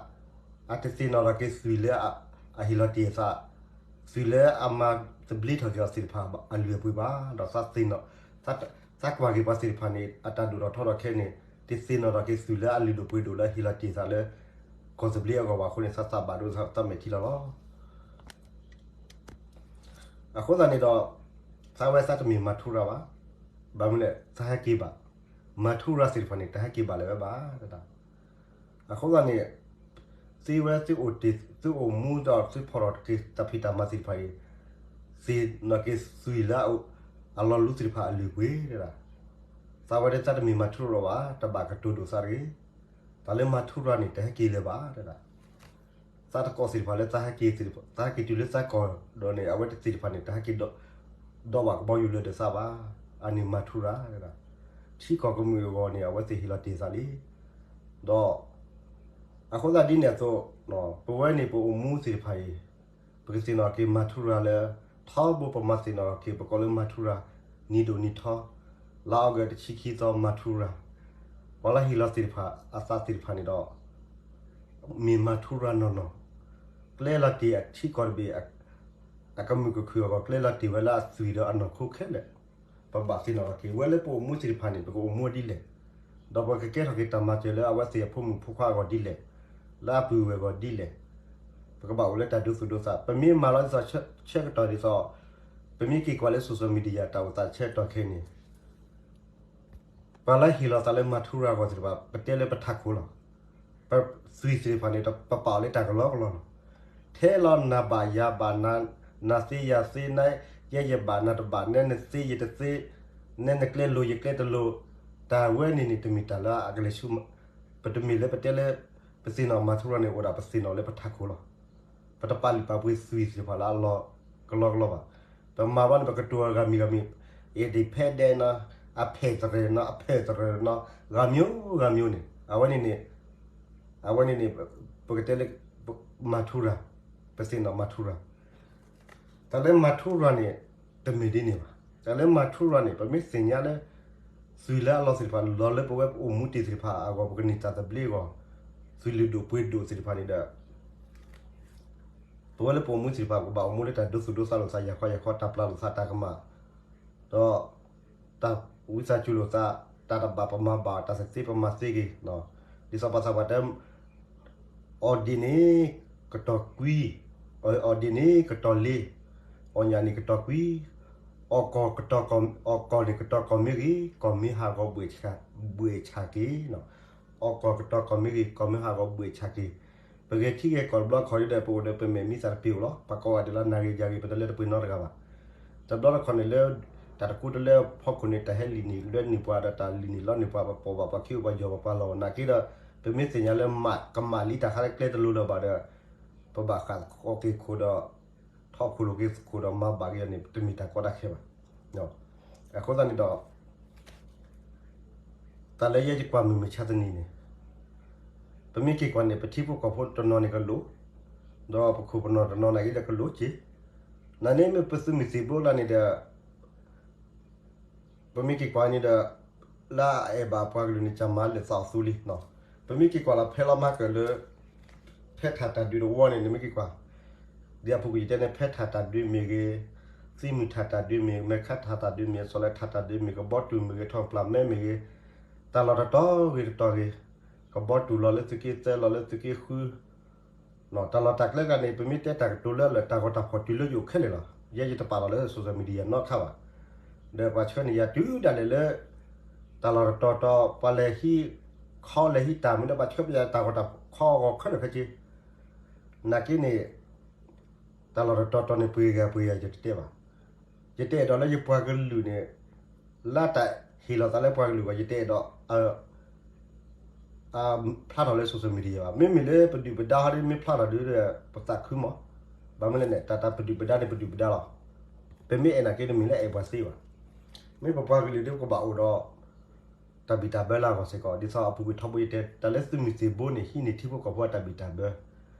အတသ့ၣ်နီၣ်ထီၣ်က့ၤသွံၣ်လၢအဟ့ၣ်လီၤတ့ၢ်အသး, သွံၣ်လၢအမၤသဘျ့ထီၣ်က့ၤအီၤသ့ၣ်တဖၣ်အလုၢ်အပှ့ၤဘၣ်. ဒီးသးသ့ၣ်နီၣ်, သးကွၢ်က့ၤပှၤသ့ၣ်တဖၣ်န့ၣ် အတၢ်ဒိၣ်ထီၣ်ထီထီၣ်ခဲန့ၣ် တသ့ၣ်နီၣ်ထီၣ်က့ၤသွံၣ်လၢအလုၢ်ဒိၣ်ပှ့ၤဒိၣ်လၢဟ့ၣ်လီၤတ့ၢ်သးလၢ ကီၢ်သဘျ့အဂီၢ်ဘၣ်အဃိန့ၣ် သးသးဘၣ်ဒိသးမဲာ်ထံလီၤလီၤ. အဃိသတးန့ၣ်ဒီး သးဝဲသးတမ့ၢ်မၤထူရၤဘၣ်. ဘၣ်မနုၤလဲၣ် သးဟဲက့ၤဘၣ်, မၤထူရၤသ့ၣ်တဖၣ်န့ၣ် တဟဲက့ၤဘၣ်လၢၤဝဲဘၣ်. အဃိသတးန့ၣ် သ့ဝဲသုအိၣ်တ့ၢ် သုအိၣ်မူဒီးသုဖီၣ်ထီၣ်က့ၤတၢ်ဖံးတၢ်မၤသ့ၣ်တဖၣ်အံၤ သ့ၣ်နီၣ်က့ၤသွံၣ်လၢအလီၤလူသ့ၣ်တဖၣ်အလုၢ်အပှ့ၤဒၣ်. သးဝဲဒၣ်သးတမ့ၢ်မၤထူရၤဘၣ်, တဘၣ်ကတိၤဒိၣ်သးတဂ့ၤ. တၢ်လၢမၤထူရၤန့ၣ် တဟဲက့ၤလၢၤဘၣ်ဒၣ်. သးတကိးသ့ၣ်တဖၣ်လၢသးဟဲက့ၤ, သးဟဲက့ၤတုၤလၢသးကီၢ်ဒီးန့ၣ် အဝဲသ့ၣ်တဖၣ်န့ၣ် တဟဲက့ၤ ဒီးဘၣ်ကဘီယူၤလၢၤဒီးသးဘၣ်. အန့ၣ်မၤထူရၤဒၣ်. ထံကီၢ်ကမုာ်အဂီၢ်န့ၣ် အဝဲသ့ၣ်ဟ့ၣ်လီၤတ့ၢ်သးလံ. ဒီး အဃိသတးဒ်န့ၣ်အသိး ပဝဲန့ၣ်ပအိၣ်မူသ့ၣ်တဖၣ်အံၤ ပကသ့ၣ်နီၣ်က့ၤမၤထူရၤလၢ ထီဘိပမၤသ့ၣ်နီၣ်ထီၣ်က့ၤ ပကိးလၢမၤထူရၤ နံၤဒိၣ်နံၤထီ လါအီကူးတဆံခံသီမၤထူရၤ ပှၤလၢဟ့ၣ်လီၤသ့ၣ်တဖၣ် အသးသ့ၣ်တဖၣ်န့ၣ်ဒီး မ့ၢ်မၤထူရၤနီၢ်နီၢ်, ကျဲလီၤတ့ၢ်အထံကီၢ်တဘ့ၣ် အကမုာ်ကခုၣ်အဂီၢ် ကျဲလီၤတ့ၢ်ဝဲလၢအသွံၣ်ဒီးအနီၢ်ခိခဲလၢာ်, ပဘၣ်သ့ၣ်နီၣ်ထီၣ်က့ၤ ဝဲလၢပအိၣ်မူသ့ၣ်တဖၣ်န့ၣ် ပကအိၣ်မူဒ်လဲၣ်, ဒီးပကကဲထီၣ်က့ၤတၢ်မၤစၢၤလၢအဝဲသ့ၣ်အဖိမုၣ်ဖိခွါအဂီၢ်ဒ်လဲၣ်, လၢအပုၢ်ဝဲၢ်အဂီၢ်ဒ်လဲၣ်, ပကဘၣ်အိၣ်လၢတၢ်ဒိသူၣ်ဒိသး ပမ့ၢ်မၤလီၤဒ်သိးဆၢကတီၢ်ဒ်သိး, ပမ့ၢ်က့ၤကွၢ်လၢ social media တၢ်အိၣ်သးဆၢကတီၢ်ခဲအံၤန့ၣ် ပှၤလၢဟ့ၣ်လီၤသးလၢမၤထူရၤအဂီၢ်သ့ၣ်တဖၣ် ပတဲလၢပထးခိၣ်လီၤ. ပသွံၣ်သ့ၣ်တဖၣ်န့ၣ်ဒီး ပပာ်အီၤလၢတၢ်ကလီကလီလီၤ. ထဲလီၤနၤဘၣ်ယၤဘၣ်, နၤသ့ယၤသ့, နယဲယဘၣ်နၤတဘၣ်, နဲနသ့ယတသ့, နဲနကျဲလိၤယကျဲတလိၤ, တၢ်ဝဲန့ၣ်န့ၣ် တမ့ၢ်တၢ်လၢအကလဲၤဆူ, ပတမ့ၢ်လၢပတဲလၢ ပသ့ၣ်နီၣ်မၤထူရၤန့ၣ် အိၣ်ဒၣ်ပသ့ၣ်နီၣ်လၢပထးခိၣ်လီၤ. ပတပာ်လုၢ်ပာ်ပှ့ၤသွံၣ်သ့ၣ်တဖၣ်လၢအလီၤကလီကလီဘၣ်. ပမၤဘျီန့ၣ် ပကတိၤဂၤမံၤဂၤမံၤ, independent နီၤ, အဖဲၣ်သရၣ်နီၤ, အဖဲၣ်သရၣ်နီၤ, ဂၤမံၤဂၤမံၤန့ၣ် အဝဲန့ၣ်န့ၣ်, အဝဲန့ၣ်န့ၣ် ပကတဲလၢ မၤထူရၤ, ပသ့ၣ်နီၣ်မၤထူရၤ တၢ်လၢမၤထူရၤန့ၣ် တမ့ၢ်ဒ်န့ၣ်ဘၣ်. တၢ်လၢမၤထူရၤန့ၣ် ပမ့ၢ်သ့ၣ်ညါလၢ သွံၣ်လၢအလီၤသ့ၣ်တဖၣ် လီၤလၢပဝဲပအိၣ်မူတ့ၢ်သ့ၣ်တဖၣ်အဂီၢ် ပကန့ၢ်တၢ်သဘျ့အဂီၢ်, သွံၣ်လုၢ်ဒိၣ်ပှ့ၤဒိၣ်သ့ၣ်တဖၣ်န့ၣ်ဒီး ပဝဲလၢပအိၣ်မူသ့ၣ်တဖၣ် ပကဘၣ်အိၣ်မူလၢတၢ်ဒိသူၣ်ဒိသးလိာ်သး ယၤခီယၤခီ တၢ်ပျၢ်လိာ်သးတၢ်ကမၣ်, ဒီး တၢ်ဝံသးစူၤလိာ်သး, တၢ်တဘၣ်ပမၤဘၣ်, တၢ်သ့ပမၤသ့ဂ့ၤ, ဒ်သိးပှၤသးပှၢ်တဲ အီၣ်ဒ့ၣ်န့ၣ် ကတီၢ်ကွံ, အီၣ်ဒ့ၣ်န့ၣ်ကတီၢ်လ့, အီၣ်ညၣ်န့ၣ်ကတီၢ်ကွံ, အီၣ်ကီၢ်ကတီၢ်, အီၣ်ကီၢ်န့ၣ်ကတီၢ်ကီၢ်မ့ၢ်ဂ့ၤ, ကီၢ်မ့ၢ်ဟးဂီၤဘှဲၣ်ဆၣ်က့ၤ, အီၣ်ကီၢ်ကတီၢ်ကီၢ်မ့ၢ်ဂ့ၤ, ကီၢ်မ့ၢ်ဟးဂီၤဘှဲၣ်ဆၣ်က့ၤ, ပဂဲၤထံဂဲၤကီၢ်တဘျီခီဒ်ဒီး ပအိၣ်ဒီးပမဲာ်မံသးတပ့ၤဧိၤလီၤ. ပှၤကိးဂၤဒဲးလၢနၤဂ့ၤယၤဂ့ၤ ပတလဲၤတပှ့ၤနီတဂၤဘၣ်. တဘျီတခီၣ်န့ၣ်လၢ တၢ်တကူတလၢဖီခိၣ်န့ၣ် တၢ်ဟဲလံာ်န့ၢ်လၢန့ၢ်ပှၤဒီး တၢ်လံာ်န့ၢ်လီန့ၢ်ပှၤ ပပိာ်ဘၣ်ပှၤခံအိၣ်ပှၤယီၤဘၣ်ပှၤလီၤ. နာ်က့ဒီး ပမ့ၢ်သ့ၣ်ညါလၢ ကမၣ်လံတၢ်ခါလၢကျဲတလိၤလၢၤဘၣ်ဒီး ပဘၣ်ဃးဃီက့ၤခိၣ်ဒီး ထီၣ်ခိၣ်လိာ်က့ၤသကိးဒီးမၤဘၣ်က့ၤအီၤန့ၣ် တမ့ၢ်တၢ်ကီတၢ်ခဲဘၣ်. အဃိသတးန့ၣ်ဒီး တၢ်လၢယဲယကွၢ်မုၢ်မဆါတနံၤန့ၣ် ပမ့ၢ်က့ၤကွၢ်န့ၣ် ပထံဖိကီၢ်ဖိတနီၤန့ၣ်ကလိၤ, ဒီးပခိၣ်ပနၢ်တနီၤနာ်က့ဒီးကလိၤက့ၤ, နာ်န့ၣ်မ့ၢ်ပသုးမုၢ်သံၣ်ဘိလၢန့ၣ်ဒီး ပမ့ၢ်က့ၤကွၢ်န့ၣ်ဒီး လၢအအဲၣ်ဘၣ်ပှၤကလုာ်န့ၣ် ကမၤလၢသးအီၤသူလံ. ပမ့ၢ်က့ၤကွၢ်လီၤဖဲလီၤမၤကၢၢ်လၢ ဖဲထၣ်တၢ်ဒုးတဝီန့ၣ် နမ့ၢ်က့ၤကွၢ် ဒ်အပူၤကွံာ်ယတဲန့ၣ် ဖဲထၣ်တၢ်ဒုးမ့ၢ်ဂ့ၤ, သံမုၢ်ထၣ်တၢ်ဒုးမ့ၢ်ဂ့ၤ, မဲာ်ခါထၣ်တၢ်ဒုးမ့ၢ်ဂ့ၤ, ဆီလဲၣ်ထၣ်တၢ်ဒုးမ့ၢ်ဂ့ၤ, ကဘီတူၣ်မ့ၢ်ဂ့ၤ, ထီၣ်ပျၢ်မဲမ့ၢ်ဂ့ၤ, တၢ်လီၢ်တတီၤဂ့ၤတတီၤဂ့ၤ, ကဘီတူၣ်လီၤလၢသုးက့သၢ လီၤလၢသုးက့ဃု, တၢ်လီၢ်တၢ်ကျဲတဂၤန့ၣ် ပမ့ၢ်တဲတၢ်ကတိၤလၢလၢ တၢ်ဂီၤတၢ်ဖီၣ်တုၤလၢယအိၣ်ခဲလၢာ်လီၤ. ယဲယတပာ်လီၤလၢ social media နီတခါဘၣ်. ဒီးပှၤဆှၢန့ၢ်ယၤတုၤဒၣ်လဲာ်လၢ တၢ်လီၢ်တတီၤတီၤ ပှၤလဲၤဟံးခီလဲၤဟံးတၢ်မ့ၢ်ဒီး ပှၤဆှၢပယၤတၢ်ဂီၤတၢ်ဖီၣ်ခီအဂီၢ်ခဲလၢာ်ခဲဆ့ နာ်က့န့ၣ် တၢ်လီၢ်တတီၤတီၤန့ၣ် ပှ့ၤဂၤပှ့ၤဂၤယတတဲဘၣ်. ယတအဲၣ်ဒိးလၢယပှၤကလုာ်န့ၣ် လၢတၢ်ဟ့ၣ်လီၤသးလၢပှၤကလုာ်အဂီၢ် ယတအဲၣ်ဒိး ဖျါထီၣ်လၢ social media ဘၣ်. မ့မ့ၢ်လၢပဒုၣ်ပဒါဟီဒီး မ့ၢ်ဖျါထီၣ်ဒုဒီး ပသးခုမး. ဘၣ်မနုၤလဲၣ်န့ၣ် တၢ်တၢ်ပဒုၣ်ပဒါန့ၣ် ပဒုၣ်ပဒါလီၤ. ပမ့ၢ်အဲၣ်နာ်က့တမ့ၢ်လၢအဲၣ်ပှၤသ့ဘၣ်. မ့ၢ်ပပှၤကလုာ်ဒီး ပကဘၣ်အိၣ်ဒီး တၢ်ဘံၣ်တၢ်ဘၢလၢအဂီၢ်စ့ၢ်ကီး ဒ်သိးအပူၤကွံာ်ထီဘိယတဲ တၢ်လၢသုးမုၢ်သံၣ်ဘိန့ၣ် ဟံးန့ၢ်ထံဖိကီၢ်ဖိအတၢ်ဘံၣ်တၢ်ဘၢ,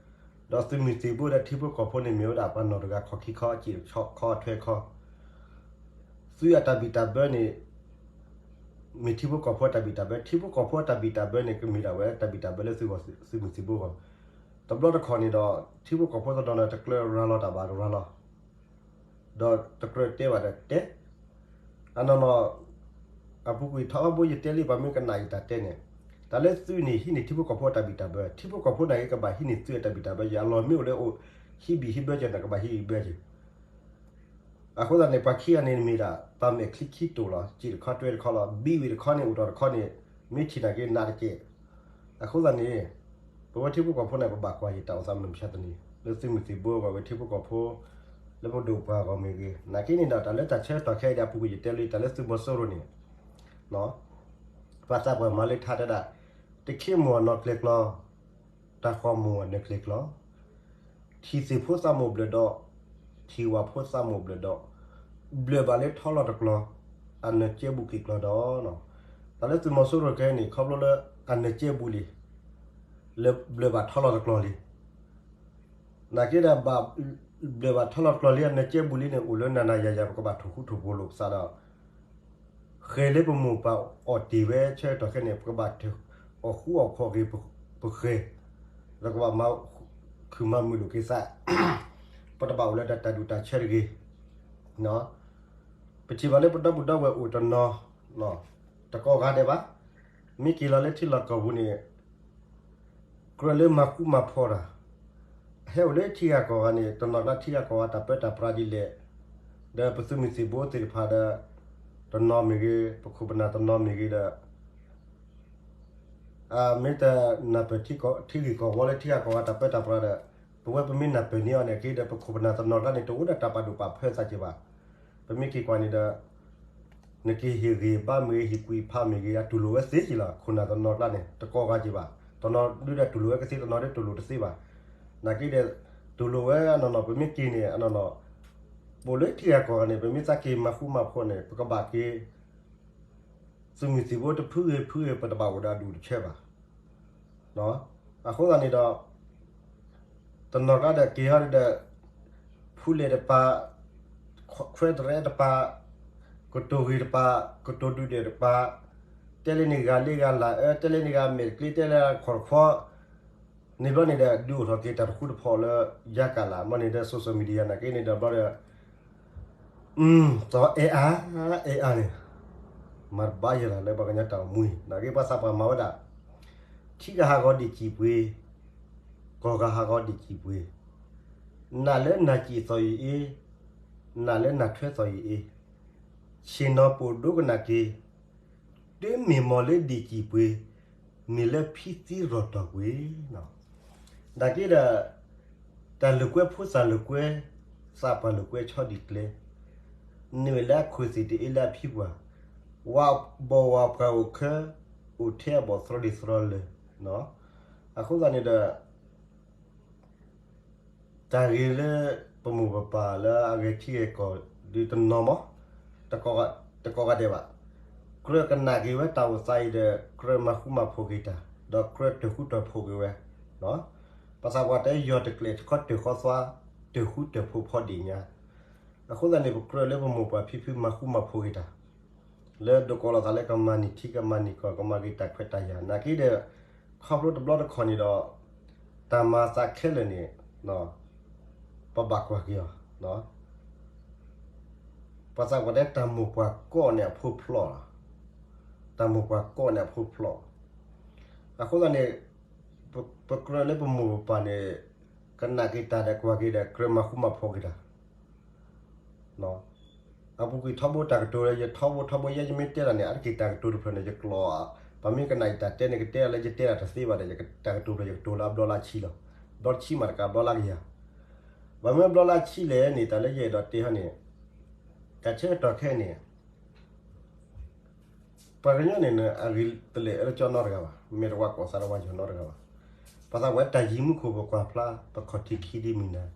ဒီးသုးမုၢ်သံၣ်ဘိဒီးထံဖိကီၢ်ဖိန့ၣ် မ့ၢ်ဝဲဒၣ်ပှၤနီၢ်တဂၤခီၣ်ခံခီ အစ့ၣ်ခီအထွဲခီ သုးအတၢ်ဘံၣ်တၢ်ဘၢန့ၣ် မ့ၢ်ထံဖိကီၢ်ဖိအတၢ်ဘံၣ်တၢ်ဘၢ, ထံဖိကီၢ်ဖိအတၢ်ဘံၣ်တၢ်ဘၢန့ၣ် ကမ့ၢ်ဒၣ်ဝဲတၢ်ဘံၣ်တၢ်ဘၢလၢသုးဂီၢ်သုးမုၢ်သံၣ်ဘိအဂီၢ်. တဘျီတခီၣ်န့ၣ်ဒီး ထံဖိကီၢ်ဖိတနီၤန့ၣ် တကြၢးရၤလီၤတၢ်ဘၣ်တရၤလီၤ ဒီးတကြၢးတဲဘၣ်ဒီးတဲ, အနီၢ်နီၢ် အပူၤကွံာ်ထီဘိယတဲလံပှၤမ့ၢ်ကနၣ်ယတၢ်တဲန့ၣ်, တၢ်လၢသုးန့ၣ် ဟံးန့ၢ်ထံဖိကီၢ်ဖိအတၢ်ဘံၣ်တၢ်ဘၢ, ထံဖိကီၢ်ဖိနာ်က့ကဘၣ်ဟံးန့ၢ်သုးအတၢ်ဘံၣ်တၢ်ဘၢ, ယအလီၢ်မ့ၢ်အိၣ်လၢအိၣ်ဟံးဘံၣ်ဟံးဘၢက့ၤန့ၣ် ကဘၣ်ဟံးဘံၣ်ဘၢက့ၤ. အဃိသတးန့ၣ် ပှၤခံဂၤန့ၣ်မ့ၢ်ဒၣ် ပှၤမဲာ်ချံခံတိာ်လီၤ, စ့ၣ်တခီတွဲတခီလီၤ, ဘံဝ့ၢ်တခီန့ၣ် အိၣ်တီၢ်တခီန့ၣ် မ့ၢ်ထံၣ်နာ်က့နးတက့ၢ်. အဃိသတးန့ၣ် ပဝဲထံဖိကီၢ်ဖိန့ၣ် ပဘၣ်ကွၢ်ယတၢ်အိၣ်သးမုၢ်မဆါတနံၤ လၢသုးမုၢ်သံၣ်ဘိအဂီၢ်ဝဲထံဖိကီၢ်ဖိ လၢပဒိၣ်ပှၤအဂီၢ်မ့ၢ်ဂ့ၤ, နာ်က့န့ၣ်ဒီး တၢ်လၢတၢ်ဆၢကတီၢ်ခဲအံၤဒီး အပူၤကွံာ်ယတဲလံ တၢ်လၢသုးမီၤစိရိၤန့ၣ် ပှၤသးပှၢ်မၤလၢထါတဲဒၣ်, တခ့မိၢ်အနီၢ်ကျဲၤကျီ, တၢ်ဃီမိၢ်အနၢၤကျဲၤကျီ, ထံၣ်သ့ၣ်ဖိသးမိၢ်ဘျၢၣ်ဒီး, ထံၣ်ဝၣ်ဖိသးမိၢ်ဘျၢၣ်ဒီး, ဘျၢၣ်ဘၣ်လၢထီလီၤတကျီ, အနၢၤကဲဘူးက့ၤကျီဒီး, တၢ်လၢသုးမီၤစိရိၤခဲအံၤန့ၣ် ခီဖျိလၢအနၢၤကဲဘူးလံ, လၢဘျၢၣ်ဘၣ်ထီလီၤတကျီလံ. နာ်က့ဒီးဘၣ် ဘျၢၣ်ဘၣ်ထီလီၤတကျီလံ အနၢၤကဲဘူးလံန့ၣ် အိၣ်လၢနၤနၤယၤယၤ ပကဘၣ်ထိၣ်ဃူထိၣ်ဖိးလိာ်ပသးဒီး ဃဲၤလၢပမိၢ်ပၢ်အီၣ်တ့ၢ်ဝဲဆၢကတီၢ်ခဲအံၤန့ၣ် ပကဘၣ်တၢၢ်အီၣ်ဃူအီၣ်ဖိးက့ၤပဃဲၤ, ဒီးကဘၣ်မၤခုၣ်မၤမုာ်လိာ်က့ၤသး, ပတဘၣ်အိၣ်လၢတၢ်ဒူၣ်တၢ်ဆၢတဂ့ၤ. ပထံၣ်ဘၣ်လၢပဒီပုၢ်ဒီဝဲၢ်အိၣ်တနီၤ, တကိးဂၤဒဲးဘၣ်, မ့ၢ်က့ၤလီၤလၢထံလီၢ်ကီၢ်ပူၤန့ၣ် ကြၢးလၢမၤဃူမၤဖိးတၢ်, ဟဲအိၣ်လၢထံဂၤကီၢ်ဂၤန့ၣ် တနီၤကျါထံဂၤကီၢ်ဂၤတၢ်ပၢတၢ်ပြးဒ်လဲၣ်, ဒီးပသုးမုၢ်သံၣ်ဘိသ့ၣ်တဖၣ်ဒီး တနီၤမ့ၢ်ဂ့ၤ, ပခိၣ်ပနၢ်တနီၤမ့ၢ်ဂ့ၤဒီး မ့ၢ်တနၢ်ပၢၢ်ထံဂ့ၢ်ကီၢ်ဝီလၢထံဂၤကီၢ်ဂၤတၢ်ပၢတၢ်ပြးဒီး ပဝဲပမ့ၢ်နၢ်ပၢၢ်န့ၢ်အီၤန့ၣ် က့ၤဒီးပခိၣ်ပနၢ်တနီၤကျါန့ၣ် တအိၣ်ဒီးတၢ်ပာ်ဒိၣ်ပာ်ဖၢသးက့ၤဘၣ်. ပမ့ၢ်က့ၤကွၢ်န့ၣ်ဒီး နက့ၤဟ့ၣ်ဂံၢ်ဘါမ့ၢ်ဂ့ၤ ဟ့ၣ်ကူၣ်ဖးမ့ၢ်ဂ့ၤ အတူၢ်လိာ်ဝဲသ့က့ၤလီၤ. ခိၣ်နၢ်တနီၤကျါန့ၣ် တကိးဂၤက့ၤဘၣ်, တနီၤဒုဒီးတူၢ်လိာ်ဝဲကသ့ တနီၤဒုတူၢ်လိာ်တသ့ဘၣ်. နာ်က့ဒီး တူၢ်လိာ်ဝဲအနီၢ်နီၢ် ပမ့ၢ်က့ၤန့ၣ် အနီၢ်နီၢ် ပအိၣ်လၢထံဂၤကီၢ်ဂၤန့ၣ် ပမ့ၢ်သးက့ၤမၤဃူမၤဖိးန့ၣ် ပကဘၣ်က့ၤ သုးမုၢ်သံၣ်ဘိတဖုဂ့ၤဖုဂ့ၤ ပတဘၣ်အိၣ်ဒီးအဒူၣ်တဆၢဘၣ်. အဃိသတးန့ၣ်ဒီး တနီၤကျါဒီးက့ၤဟီဒီး ဖူလဲၣ်တပၤ, ခွဲးတရဲတပၤ, ကတိၤဂ့ၤတပၤ, ကတိၤဒုၣ်ဒွဲၣ်တပၤ, တဲလၢန့ၣ်ဂၤလ့ဂၤလၢအၢ, တဲလၢန့ၣ်ဂၤမဲာ်တကျ့, တဲလၢခီၣ်တခီ န့ၣ်ဘျီန့ၣ်ဒီး ဒုးအိၣ်ထီၣ်က့ၤတၢ်တဃူတဖိးလၢ ယါကၣ်လၢ် မ့ၢ်န့ၣ်ဒီး social media နာ်က့န့ၣ်ဒီးဘျီဒီး သီအဲၣ်အါ, အဲၣ်အါန့ၣ် မၤတဘၣ်ယဲလီၤလၢပှၤကညီတၢ်အိၣ်မူအံၤ နာ်က့ပှၤသးပှၢ်မၤဝဲဒၣ် ထံဂၤဟးဂီၤဒံၣ်စံၣ်ပှ့ၤ, ကီၢ်ဂၤဟးဂီၤဒံၣ်စံၣ်ပှ့ၤ, နးလၢနၢ်စံၣ်သီၣ်အံၤအ့, နးလၢနၢ်ထွဲသီၣ်အံၤအ့, ဆ့ၣ်နီၤပိာ်ဒိကနၣ်က့ၤ တုၤမ့ၢ်မီၢ်လၢဒံၣ်စံၣ်ပှ့ၤ, မ့ၢ်လၢဖံသံရီၣ်တီၢ်ကွံာ် နာ်က့ဒီး တၢ်လိာ်ကွဲဖိသၣ်လိာ်ကွဲ, သးပှၢ်လိာ်ကွဲဆီဒံၣ်ကျဲ, နုာ်လၢအခိၣ်သ့ၣ်တအ့လၢအဖံပှၢ်, ဝၤဘီၣ်ဝၤပှၢ်အိၣ်ခဲ, အိၣ်ထဲအဘီၣ်သရီဒံးသရီလၢာ်, အဃိသတးန့ၣ်ဒီး တၢ်ဂ့ၤလၢပမိၢ်ပပၢ်လၢအဂဲၤထံဂဲၤကီၢ်ဒုးတနီၤမး, တကိးဂၤဒဲးဘၣ်, ကြၢးကနၣ်က့ၤဝဲတၢ်အိၣ်သးအံၤဒီး ကြၢးမၤဃူမၤဖိးက့ၤတၢ်, ဒီးကြၢးတၢၢ်ဃူတၢၢ်ဖိးက့ၤဝဲ, ပှၤသးပှၢ်တဲယီၤတကျဲၤတခီတၢၢ်ဃီသွါ, တၢၢ်ဃူတၢၢ်ဖိးဖီဒ့ၣ်ညါ, အဃိသတးန့ၣ် ပကြၢးလၢပမိၢ်ပှၢ်ဖံဖုမၤဃူမၤဖိးက့ၤတၢ် လၢဒိးကိးလီၤသးလၢကမၤန့ၢ်ထံကမၤန့ၢ်ကီၢ် ကမၤက့ၤတၢ်ခွဲးတၢ်ယာ် နာ်က့ဒီး ခီဖျိတဘျီတခီၣ်န့ၣ်ဒီး တၢ်မၤသးခဲလၢာ်န့ၣ် ပဘၣ်ကွၢ်က့ၤအီၤ, ပှၤသးပှၢ်တဲတၢ်မိၢ်ပှၢ်ကိးန့ၣ်အဖိဖျိလီၤ, တၢ်မိၢ်ပှၢ်ကိးန့ၣ်အဖိဖျိလီၤ, အဃိသတးန့ၣ် ပကြၢးလၢပမိၢ်ပပၢ်န့ၣ် ကနၣ်က့ၤတၢ်ဒီးကွၢ်က့ၤဒီး ကြၢးမၤဃူမၤဖိးက့ၤတၢ် အပူၤကွံာ်ထီဘိတၢ်ကတိၤလၢ ယထီဘိထီဘိ ယဲယမ့ၢ်တဲတၢ်န့ၣ် အါတက့ၢ်တၢ်ကတိၤတဖျၢၣ်န့ၣ် ယကျိာ်, ပှၤမ့ၢ်ကနၣ်ယတၢ်တဲန့ၣ် ကတဲဒၣ်လၢယတဲတၢ်တသ့ဘၣ်ဒီး ယတၢ်ကတိၤဖျၢၣ် ယကတိၤလၢအဘျီလၢဆံလီၤ, ဘျီတဆံမးတကးဘျီလၢကယၤ, ပှၤမ့ၢ်ဘျီလၢဆံလဲၣ်န့ၣ် တၢ်လၢယအဲၣ်ဒိးတဲဟီန့ၣ်, တၢ်ဆၢကတီၢ်ခဲအံၤန့ၣ် ပှၤကညီန့ၣ် အဂ့ၤတလဲၤအၢလၢကၠီနီတဂၤဘၣ်, မ့ၢ်တဝါကိးသးတဝါယီၤနီတဂၤဘၣ်, ပှၤသးပှၢ်တၢ်ယံၤမူခိၣ်ပကွၢ်ဖျါ ပခီၣ်ထံးခံဒ်မုၢ်နၤ,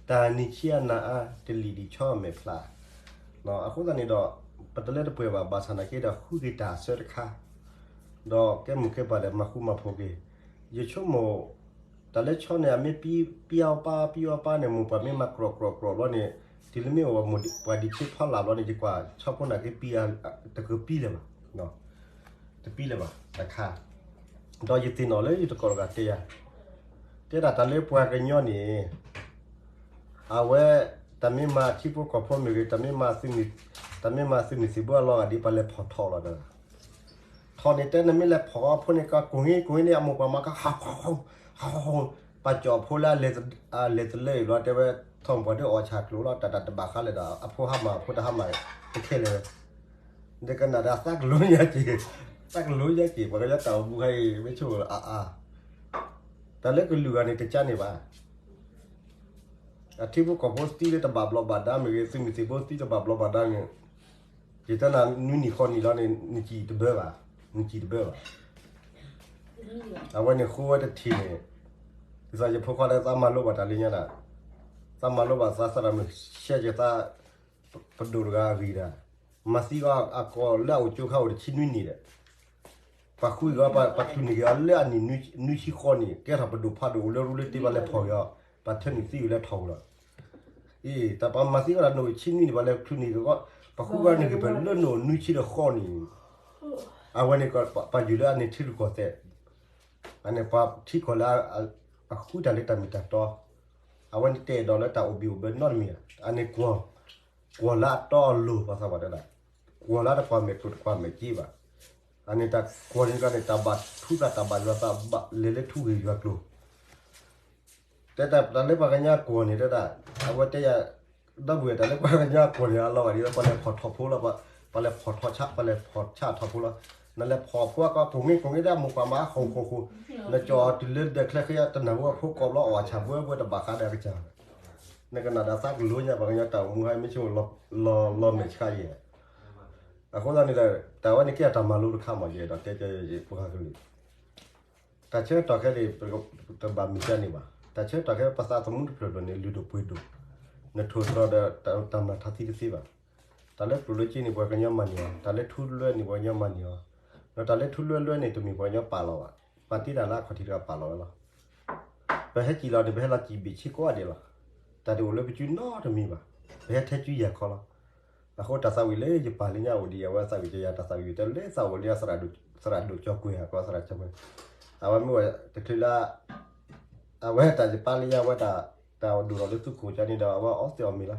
တၢ်နံၤဆံးအနၤအါ တလံာ်ဒံးဆီအမဲာ်ဖျါ, အဃိသတးန့ၣ်ဒီး ပတလၢတပှဲၤဘၣ်ဘၣ်ဆၣ်နာ်က့ဒီးဃုက့ၤတၢ်အဆၢတခါ, ဒီးကဲမိၢ်ကဲပၢ်ဒီးမၤဃူမၤဖိးက့ၤ, ယဆိကမိၣ် တၢ်လၢဆီန့ၣ် အမ့ၢ်ပံအီပၢ် ပံအီပၢ်န့ၣ် မိၢ်ပှၢ်မ့ၢ်မၤကြီၣ်ကြီၣ်ကြီၣ်ဘျီန့ၣ်, တုၤလၢမ့ၢ်အိၣ်ပှၤဒံးဆ့ဖီလာ်ဘျီန့ၣ် ယကွၢ်ဆီဖိနာ်က့ပံ တကပံလၢၤဘၣ်, တပံလၢၤဘၣ်တခါ, ဒီးယသ့ၣ်နီၣ်လၢယတကိးတဂၤတဲယၤ, တဲဒၣ်တၢ်လၢပှၤကညီန့ၣ် အဝဲ တၢ်မ့ၢ်မၤထံဖိကီၢ်ဖိမ့ၢ်ဂ့ၤ, တၢ်မ့ၢ်မၤသုးမုၢ်သံၣ်ဘိအလီၢ်ဂၤဒ် ပှၤလဲၤဖီၣ်ထီၣ်လီၤဒီး ထီၣ်န့ၣ်တဲနမ့ၢ်လဲၤဖီၣ်အီဖိန့ၣ် ကကိၢ်ဂ့ၤကိၢ်ဂ့ၤန့ၣ် အမိၢ်ပှၢ်မၤကဟးဟးဟး, ပှၤကၠီၣ်ဖိလၢအလဲၤတလၢအံၤဘျီ တဲဝဲ ထီၣ်ပှၤဒ်အီၣ်ဆၣ်ကျိၤလီၤ တၢ်တၢ်တဘၣ်ဃးလဲၣ်ဒီး အဖိဟါမၢ်အဖိတဟါမၢ် တခဲလၢာ်ဝဲ, ဒီးကနၣ်ဒီးသးကလိညါက့ၤ, သးကလိညါက့ၤ ပှၤကညီတၢ်အိၣ်မူခါအံၤ မ့ၢ်ဆိၣ်အါအါ တၢ်လၢကလုာ်ဂၤန့ၣ် တကါန့ၣ်ဘၣ် အထံဖိကီၢ်ဖိသံလၢတဘၣ်ဘျီးဘၣ်ဒါမ့ၢ်ဂ့ၤ, သုးမုၢ်သံၣ်ဘိသံတဘၣ်ဘျီးဘၣ်ဒါန့ၣ်, ယတဲနၤနွံနံၣ်ဃီနံၣ်လီၤန့ၣ် နစံၣ်တဘၢဘၣ်, နစံၣ်တဘၢဘၣ်. အဝဲန့ၣ်ဃိဝဲတထံၣ်န့ၣ်, ဒ်သိးယဖိခွါလၢသးမၤလိဘၣ်တၢ်လၢညါဒၣ်, သးမၤလိဘၣ်သးသရၣ်မုၣ် ရှဲက့ၤသး ပဒိၣ်တဂၤအဂ့ၢ်ဒၣ်, မၤသံအီၤအကိာ်လၢအအိၣ်ကၠိခါအိၣ်တဆံနွံနံၣ်ဒီး ပှၤဃုဂၤ ပှၤချုးန့ၢ်က့ၤအီၤလၢအနံၣ်နွံဆံဃီနံၣ် ကဲထီၣ်ပဒိၣ်ဖးဒိၣ်အိၣ်လၢရူလၢတ့ဘၣ်လဲၤဖီၣ်က့ၤအီၤ, ပှၤထၢနုာ်သံဝံၤလၢထီၣ်ပူၤလီၤ. အံၤ တၢ်ပှၤမၤသံအီၤဒၣ်နအိၣ်ဆံနွံနံၣ် ပှၤလဲၤချုးန့ၢ်က့ၤအီၤ ပဃုကီန့ၣ်ဂ့ၤဖဲလၢနအိၣ်နွံဆံဒီးဃီန့ၣ်, အဝဲန့ၣ် ပာ်ယုာ်လၢအန့ၣ်ထံရူၢ်ကီၢ်သဲး, အန့ၣ်ပှၤထံကီၢ်လၢ အဃုတၢ်လၢတၢ်မ့ၢ်တၢ်တီ, အဝဲန့ၣ်တအဲၣ်ဒိးလၢတၢ်အိၣ်ဘံၣ်အိၣ်ဘၢနီတမံၤ, အန့ၣ် ကွီၢ်လၢအတီအလိၤ ပှၤသးပှၢ်တဲဒၣ်, ကွီၢ်လၢတကွၢ်မဲာ်ကျိၤတကွၢ်မဲာ်စ့ဘၣ်, အန့ၣ်တၢ်ကွီၢ်န့ၣ်တဂၤန့ၣ် တၢ်ဘၣ်ထူသးတၢ်ဘၣ်ယွၤသးဘၣ်လဲၤလၢထူဂ့ၢ်ယွၤကျိၤ တဲတၢ်လၢပှၤကညီကွီၢ်န့ၣ်တဲဒၣ်, အဝဲတဲယၤ, ဒီပုၢ်ဝဲၢ် တၢ်လၢပှၤကညီကွီၢ်န့ၣ် အလီၤဂာ်ဒ်သိး ပှၤလဲၤဖီၣ်ထီၣ်ဖိလီၤ, ပှၤလဲၤဖီၣ်ထီၣ်ဆၣ်, ပှၤလဲၤဖီၣ်ဆၣ်ထီၣ်ဖိလီၤ, နလဲၤဖီၣ်ဖိအကီၢ်ကိၢ်ဂ့ၤကိၢ်ဂ့ၤ တၢ်မိၢ်ပှၢ်မၤဃိၣ်ဃိၣ်ဃိၣ်, နကၠီၤတုၤလၢဒၢးချၢဃ့ တနၢ်ဟူအဖိကိးဘျီ အီၣ်ဆၣ်ဘှဲဘှဲတဘၣ်ဃးဒီးအကစၢ်, နကနၣ်ဒီးသးကလိညါ ပှၤကညီတၢ်အိၣ်မူဟဲမ့ၢ်ဆိ လီၤမဲာ်ဆှးယဲၢ်, အဃိသတးန့ၣ်ဒီး တၢ်ဝဲန့ၣ်ကဲအတၢ်မၤလိတခါမး ယအဲၣ်ဒိးတဲက့ၤ ပှၤကလုာ် တၢ်ဆၢကတီၢ်ခဲအံၤ တဘၣ်မ့ၢ်ကန့ၣ်ဘၣ်. တၢ်ဆၢကတီၢ်ခဲအံၤ ပသးသမူတဖျၢၣ်ဖျၢၣ်န့ၣ် လုၢ်ဒိၣ်ပှ့ၤဒိၣ်, နထိၣ်သတြီၤဒီးတၢ်မၤထီသံတသ့ဘၣ်. တၢ်လၢကျိၣ်လၢစ့န့ၣ် ပှၤကညီမၤန့ၢ်အီၤ, တၢ်လၢထူလွဲန့ၣ် ပှၤကညီမၤန့ၢ်အီၤ, ဒီးတၢ်လၢထူလွဲလွဲန့ၣ် တမ့ၢ်ပှၤကညီပာ်လီၤဘၣ်. ပာ်တ့ၢ်တၢ်လၢအခီၣ်ထံးတဂၤပာ်လီၤဝဲလီၤ. ပဟဲစံၣ်လီၤန့ၣ် ပဟဲလီၤစံၣ်ဘ့ၣ်ဆ့ကိးဂၤဒဲးလီၤ. တၢ်တအိၣ်လၢပစုနီတမံၤဘၣ်. ပဟဲထဲစုယၤခီလီၤ. အဃိတၢ်သးဝံၣ်လၢယပာ်လၢညါအိၣ်ဒံး အဝဲသးဝံၣ်ကယၤတၢ်သးဝံၣ် တဲလၢသးအိၣ်လၢ သရၣ်ဒိၣ်ကၠီၤကွဲၤ ကီသရၣ်ကၠီၤကွဲၤ, အဝဲမ့ၢ်ဝဲတချုးလၢ အဝဲတၢ်ယပာ်လၢညါဝဲတၢ် တၢ်ဒိၣ်ထီၣ်လၢသူခိၣ်ကန့ၣ်ဒီး အဝဲအီသံးအီၣ်မ့ၤလီၤ.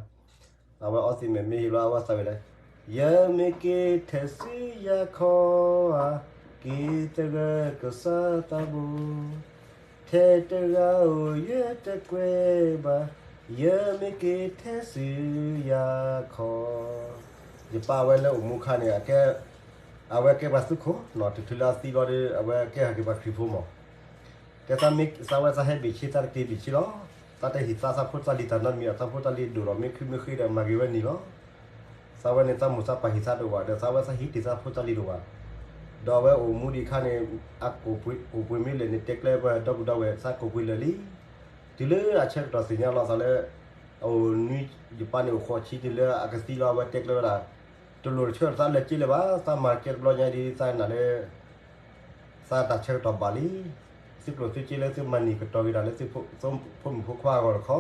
အဝဲအီသံးမ့ၢ်မ့ၢ်ဟ့ၣ်လီၤ အဝဲသးဝံၣ်လၢ ယမ့ၢ်က့ၤထဲစုယၤခီဧါ, က့ၤသဂၢၢ်ကစၢ်သးဘိ, ထဲတဂၤဧိၤယတကွဲးဘၣ်, ယမ့ၢ်က့ၤထဲစုယၤခီ. ယပာ်ဝဲလၢအိၣ်မူခါန့ၣ် အကဲ အဝဲကဲပှၤသူခိၣ်နီၤ တချုးလၢအသံဘျီဒီး အဝဲကဲဟဲက့ၤပှၤခရံာ်ဖိမး. တဲသးမ့ၢ်သးဝဲသးဟဲဘ့ၣ်ဆ့ သးတက့ၤဘ့ၣ်ဆ့လီၤ. သးတဟ့ၣ်သးသးဖိသးလံၤတၢ်နီတမံၤ အသးဖိသးလံၤဒိၣ်ထီၣ်မ့ၢ်ခုမ့ၢ်ဃ့ဒီးမၤဂ့ၤဝဲန့ၣ်လီၤ. သးဝဲန့ၣ်သးမိၢ်သးပၢ်ဟ့ၣ်သးဒိၣ်ဝဲဒီး သးဝဲသးဟံးတ့ၢ်သးဖိသးလံၤဒိၣ်ဝဲ, ဒီးအဝဲအိၣ်မူဒံးအခါန့ၣ် အကိၣ်ပှ့ၤမ့ၢ်လဲၣ်န့ၣ် တဲကျဲပှၤဒီပုၢ်ဒီဝဲၢ် သးကိၣ်ပှ့ၤလၢာ်လံ. တုၤလၢအဆၢကတီၢ်သ့ၣ်ညါလီၤသးလၢ အအိၣ်နွံ ယပၢ်န့ၣ်အိၣ်ဃိးဆံတုၤလၢအကသံလီၤ အဝဲတဲကျဲဝဲဒၣ် တလိၣ်တဆၢသးလၢက့လၢၤဘၣ် သးမၤကဲတဘျီညါဒ်သးနာ်လၢ သးတၢ်ဆၢကတီၢ်ဘၣ်လံ. သုကျိၣ်သုစ့လၢသုမၤန့ၢ်ကတီၤက့ၤတၢ်လၢသုဖိမုၣ်ဖိခွါအဂီၢ်တခီ,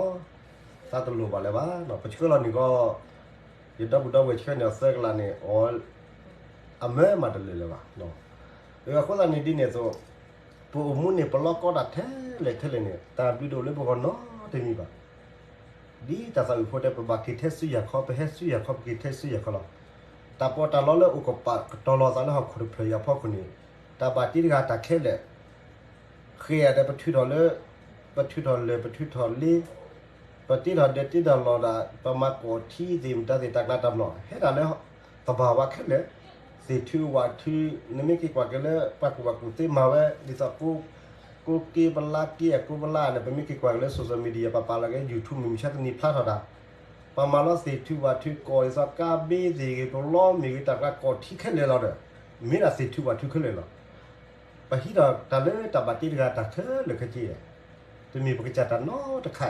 သးတလိၣ်ဘၣ်လၢၤဘၣ်. ပဆှၢလီၤန့ၣ်ကီး ယဒီပုၢ်ဒီဝဲၢ်ဆှၢန့ၢ်အီၤသၢကလးန့ၣ် အီ အမၢမၤတလၢာ်လၢၤဘၣ်. အဃိသတးန့ၣ်ဒ်န့ၣ်အသိး ပအိၣ်မူန့ၣ် ပလီၢ်ကီတၢ်ထဲလဲၣ်ထဲလဲၣ်န့ၣ် တၢ်ဘျုးတအိၣ်လၢပဂီၢ်နီတမံၤဘၣ်. ဒ်တၢ်သးဝံၣ်ဖိတဲ ပဘၣ်က့ၤထဲစုယၤခီ ပဟဲစုယၤခီ ပက့ၤထဲစုယၤခီလီၤ. တၢ်ပီးတၢ်လီလၢအိၣ်ကပာ်ကတီၤလီၤသးလၢဟီၣ်ခိၣ်တဖျၢၣ်အံၤအဖီခိၣ်န့ၣ် တၢ်ဘၣ်တ့တဂၤတၢ်ခဲလၢာ် ဃ့ဧါဒီးပထုးထီၣ်လၢ ပထုးထီၣ်လၢၢ် ပထုးထီၣ်လ့ ပတ့ထီၣ်ဒၢးတ့ထီၣ်လီၢ်ဒၣ် ပမၤကိးထံသ့ၣ်မတၤသ့ၣ် တၢ်ကျါတၢ်မနီၣ် ဟဲဒၣ်လၢသဘာဝခဲလၢာ်, သ့ၣ်ထုးဝၣ်ထုး နမ့ၢ်က့ၤကွၢ်က့ၤလၢပှၤကူၣ်ဘၣ်ကူၣ်သ့မၤဝဲ ဒ်သိး ကိးက့ပလါက့အကိးပလါန့ၣ် ပမ့ၢ်က့ၤကွၢ်က့ၤလၢ social media ပပာ်လီၤက့ၤ YouTube မုၢ်မဆါတနံၤဖျါထီၣ်တၢ် ပမၤလီၤသ့ၣ်ထုးဝၣ်ထုးကိးဒ်သိး ကါဘ့သ့ၣ်ဂ့ၤ ပလီမ့ၢ်ဂ့ၤ တၢ်ကျါကိးထံခဲလၢာ်လီၤဒီး မ့ၢ်ဒၣ်သ့ၣ်ထုးဝၣ်ထုးခဲလၢာ်လီၤ. ပဟံးထီၣ်တၢ်လၢတၢ်ဘၣ်တ့တဂၤတၢ်ခဲလၢာ်ခဲဆ့, တမ့ၢ်ပကစၢ်တၢ်နီတခါ,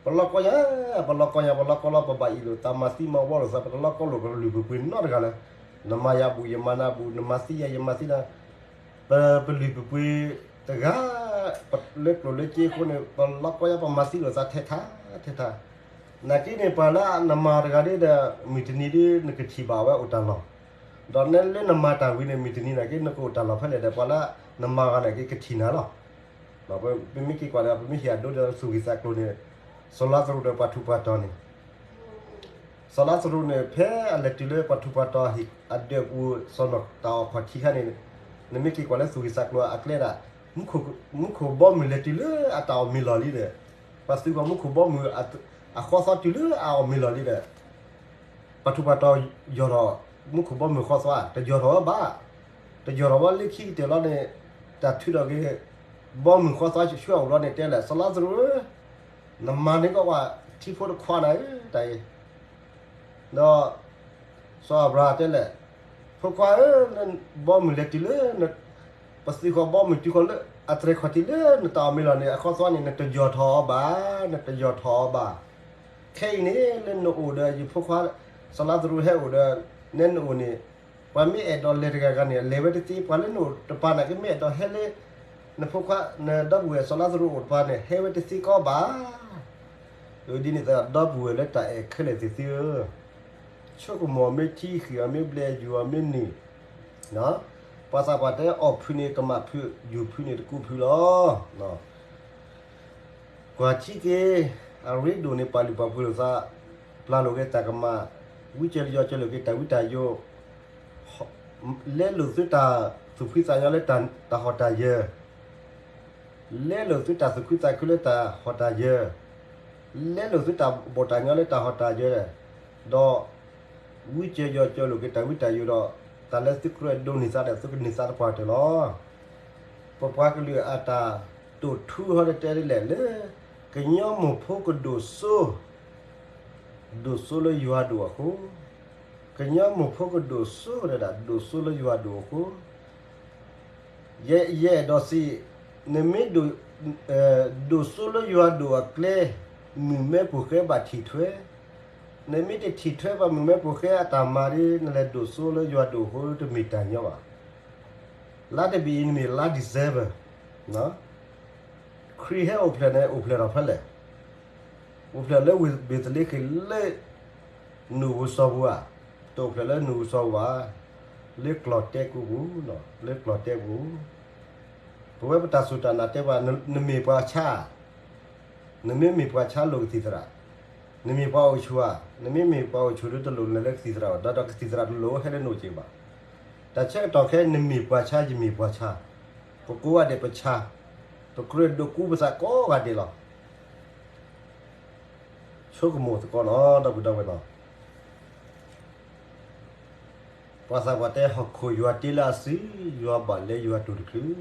ပလီၢ်ကီညါ, ပလီၢ်ကီညါ ပလီၢ်ကီလီၤ ပဘၣ်အံၣ်လိာ်သးမၤသံမၤဝီလိာ်သး ပတလီၢ်ကီလိာ် ပလုၢ်ပပှ့ၤနီတဂၤလၢၤ, နမၤယၤဘူး ယမၤနၤဘူး နမၤသံယၤ ယမၤသံနၤ, ပပလုၢ်ပပှ့ၤတဂၤ လၢကျိၣ်လၢစ့အဃိန့ၣ် ပလီၢ်ကီညါ ပမၤသံလိာ်သးထဲထါ ထဲထါ နာ်က့န့ၣ် ပှၤလၢနမၤတဂၤဒ်ဒီး မုၢ်တနံၤဒ်နကထံၣ်ဘၣ်ဝဲအိၣ်တၢ်လီၢ်, ဒီးနဲလၢနမၤတၢ်ဝံၤန့ၣ် မုၢ်တနံၤနာ်က့ နကအိၣ်တၢ်လီၢ်ဖဲလဲၣ်ဒီး ပှၤလၢနမၤဂၤနာ်က့ ကထံၣ်နၤလီၤ. ပမ့ၢ်က့ၤကွၢ်ဒီး ပမ့ၢ်ဟ့ၣ်အဒိဒီးသူၣ်ဂ့ၤသးကျိၤန့ၣ် စီၤလါသရူးဒီးပှၤထူးပှၤတီၤန့ၣ် စီၤလါသရူးန့ၣ် ဖဲအလဲၤတုၤလၢပှၤထူးပှၤတီၤဟံၣ်အဒၢးပူၤ စီၤနီၢ်တၢ်အီၣ်ခီၣ်ထံးခါန့ၣ် နမ့ၢ်က့ၤကွၢ်လၢသူၣ်ဂ့ၤသးကျိၤအကျဲဒၣ် မူခိၣ်ဘီမုၢ်လဲၤတုၤလၢအတၢ်အီၣ်မ့ၤလီၢ်လံဒီး ပှၤသုးကီၢ်မူခိၣ်ဘီမုၢ်အဃီသီတုၤလၢအအီၣ်မ့ၤလီၢ်လံဒီး ပှၤထူးပှၤတီၤယီၢ်ထီၣ် မူခိၣ်ဘီမုၢ်ဃီသီ တယီၢ်ထီၣ်ဝဲဘၣ်, တယီၢ်ထီၣ်ဝဲလၢခံကတၢၢ်လီၤန့ၣ် တၢ်ထုးထီၣ်က့ၤ ဘီမုၢ်ဃီသီဆှၢအီၤလီၤန့ၣ် တဲလဲၣ် စီၤလါသရူးဧၢ, နမၤန့ၢ်ကီးဝဲထံဖိတခွါနၤဧၢ တၢ်အံၤ ဒီး စီၤအၤဘြၤဟၣ်တဲလဲၣ်, ဖိခွါဧၢ, ဘီမုၢ်လဲၤတုၤလၢ ပသုးဃီၤဘီမုၢ်တုၤဃီၤလၢအတြဲၤခီၣ်ထံးလၢနတၢ်အီၣ်မ့ၤလီၢ်န့ၣ် အဃီသီန့ၣ် နတယီၢ်ထီၣ်အီၤဘၣ်, နတယီၢ်ထီၣ်အီၤဘၣ်. ခဲအံၤန့ၣ် လၢနအိၣ်ဒီးယဖိခွါ စီၤလါသရူးဟဲအိၣ်ဒီး နဲနအိၣ်န့ၣ် ပှၤမ့ၢ်အဲၣ်ဒိးလဲၤတဂၤဂၤန့ၣ် လဲၤဝဲတသ့, ပှၤလၢနအိၣ်တပၤနာ်က့ မ့ၢ်အဲၣ်ဒိးဟဲလၢ နဖိခွါ နဒီပုၢ်ဝဲၢ်စီၤလါသရူးအိၣ်တပၤန့ၣ် ဟဲဝဲတသ့ကီးဘၣ်. ဒ်န့ၣ်အသိး ဒီပုၢ်ဝဲၢ်လၢတၢ်အဲၣ်ခဲလၢာ်သ့ၣ်သုဧၢ, ဆိကမိၣ်မ့ၢ်ထံ ဃံၣ်အီၤမ့ၢ်ဘျဲၣ် ယူၤအီၤမ့ၢ်နုာ်, ပှၤသးပှၢ်တဲအီၣ်ဖုန့ၣ်ကမၣ်ဖု, ယူၤဖုန့ၣ်တကူဖုလီၤ. ကွၢ်ထံက့ၤ အရ့ဒိၣ်န့ၣ် ပာ်လုၢ်ပာ်ပှ့ၤလိာ်သး, ပျၢ်လိာ်က့ၤတၢ်ကမၣ်, ဝံကၢၤယီၤကၢၤလိာ်က့ၤတၢ်ဝံတၢ်ယိာ်, လဲလိာ်သုတၢ်သူၣ်ဖှံသးညီလၢတၢ်ဟီၣ်တၢ်ယၢၤ လဲလိာ်သုတၢ်သူၣ်ခုသးခုလၢတၢ်ဟီၣ်တၢ်ယၢၤ, လဲလိာ်သုတၢ်ဘီၣ်တၢ်ညီလၢတၢ်ဟီၣ်တၢ်ယၢၤ, ဒီးဝံကၢၤယီၤကၢၤလိာ်က့ၤတၢ်ဝံတၢ်ယိာ်ဒီး, တၢ်လၢသုကြၢးဒိးန့ၢ်သးဒီးသုကန့ၢ်သးတပှၢ်တၢၢ်လီၤ. ပပှၤကလုာ်အတၢ်တိာ်ထူဟီဒီးတဲဒ်လဲၣ်လၢ ကညီမိၢ်ဖိကဒိၣ်စိ ဒိၣ်စိလၢယွၤဒိၣ်အဃိ, ကညီမိၢ်ဖိကဒိၣ်စိဒၣ် ဒိၣ်စိလၢယွၤဒိၣ်အဃိ, ယဲယအဲၣ်ဒိးစံး, နမ့ၢ်ဒိၣ်စိလၢယွၤဒိၣ်အကျဲ, မုၢ်မဲပိာ်ဃဲဘၣ်ထံၣ်ထွဲ, နမ့ၢ်တထံၣ်ထွဲဘၣ်မုၢ်မဲပိာ်ဃဲအတၢ်မၤဒီး နလဲၤဒိၣ်စိလၢယွၤဒိၣ်အဃိတမ့ၢ်တၢ်ညီဘၣ်. လါတဘ့ၣ်အံၤနမ့ၢ်လါ December, ခရံာ်ဟဲအိၣ်ဖျဲၣ်န့ၣ် အိၣ်ဖျဲၣ်ထီၣ်ဖဲလဲၣ်. အိၣ်ဖျဲၣ်လၢဝ့ၢ်ဘ့းသလ့ဃ့ၣ်လၢ နူၢ်ပူၤစီၤပူၤဧါ, တအိၣ်ဖျဲၣ်လၢနူၢ်ပူၤစီၤပူၤဘၣ်, လၢကျီၢ်တဲပူၤပူၤ, လၢကျီၢ်တဲပူၤ, ပဝဲပတၢ်စူၢ်တၢ်နာ်တဲပှၤ နမ့ၢ်ပှၤဆါ နမ့မ့ၢ်ပှၤဆါလိၣ်ကသံၣ်သရၣ်, နမ့ၢ်ပှၤအိၣ်ဆူၣ်ဧါ, နမ့မ့ၢ်ပှၤအိၣ်ဆူၣ်ဒီးတလိၣ်နလဲၤလၢကသံၣ်သရၣ်ဘၣ်, ဒီးကသံၣ်သရၣ်တလိၣ်ဟဲလၢနအိၣ်က့ၤဘၣ်. တၢ်ဆၢကတီၢ်ခဲအံၤ နမ့ၢ်ပှၤဆါ ယမ့ၢ်ပှၤဆါ, ပကိးဂၤဒဲးပဆါ, ပကြၢးဒိးကူပသးကိးဂၤဒဲးလီၤ. ဆိကမိၣ်သကိးလီၤ ဒီပုၢ်ဒီဝဲၢ်လီၤ. ပှၤသးပှၢ်တဲဟီၣ်ခိၣ်ယွၤတ့လၢအစု, ယွၤဘၣ်လဲယွၤတူၢ်တချုး.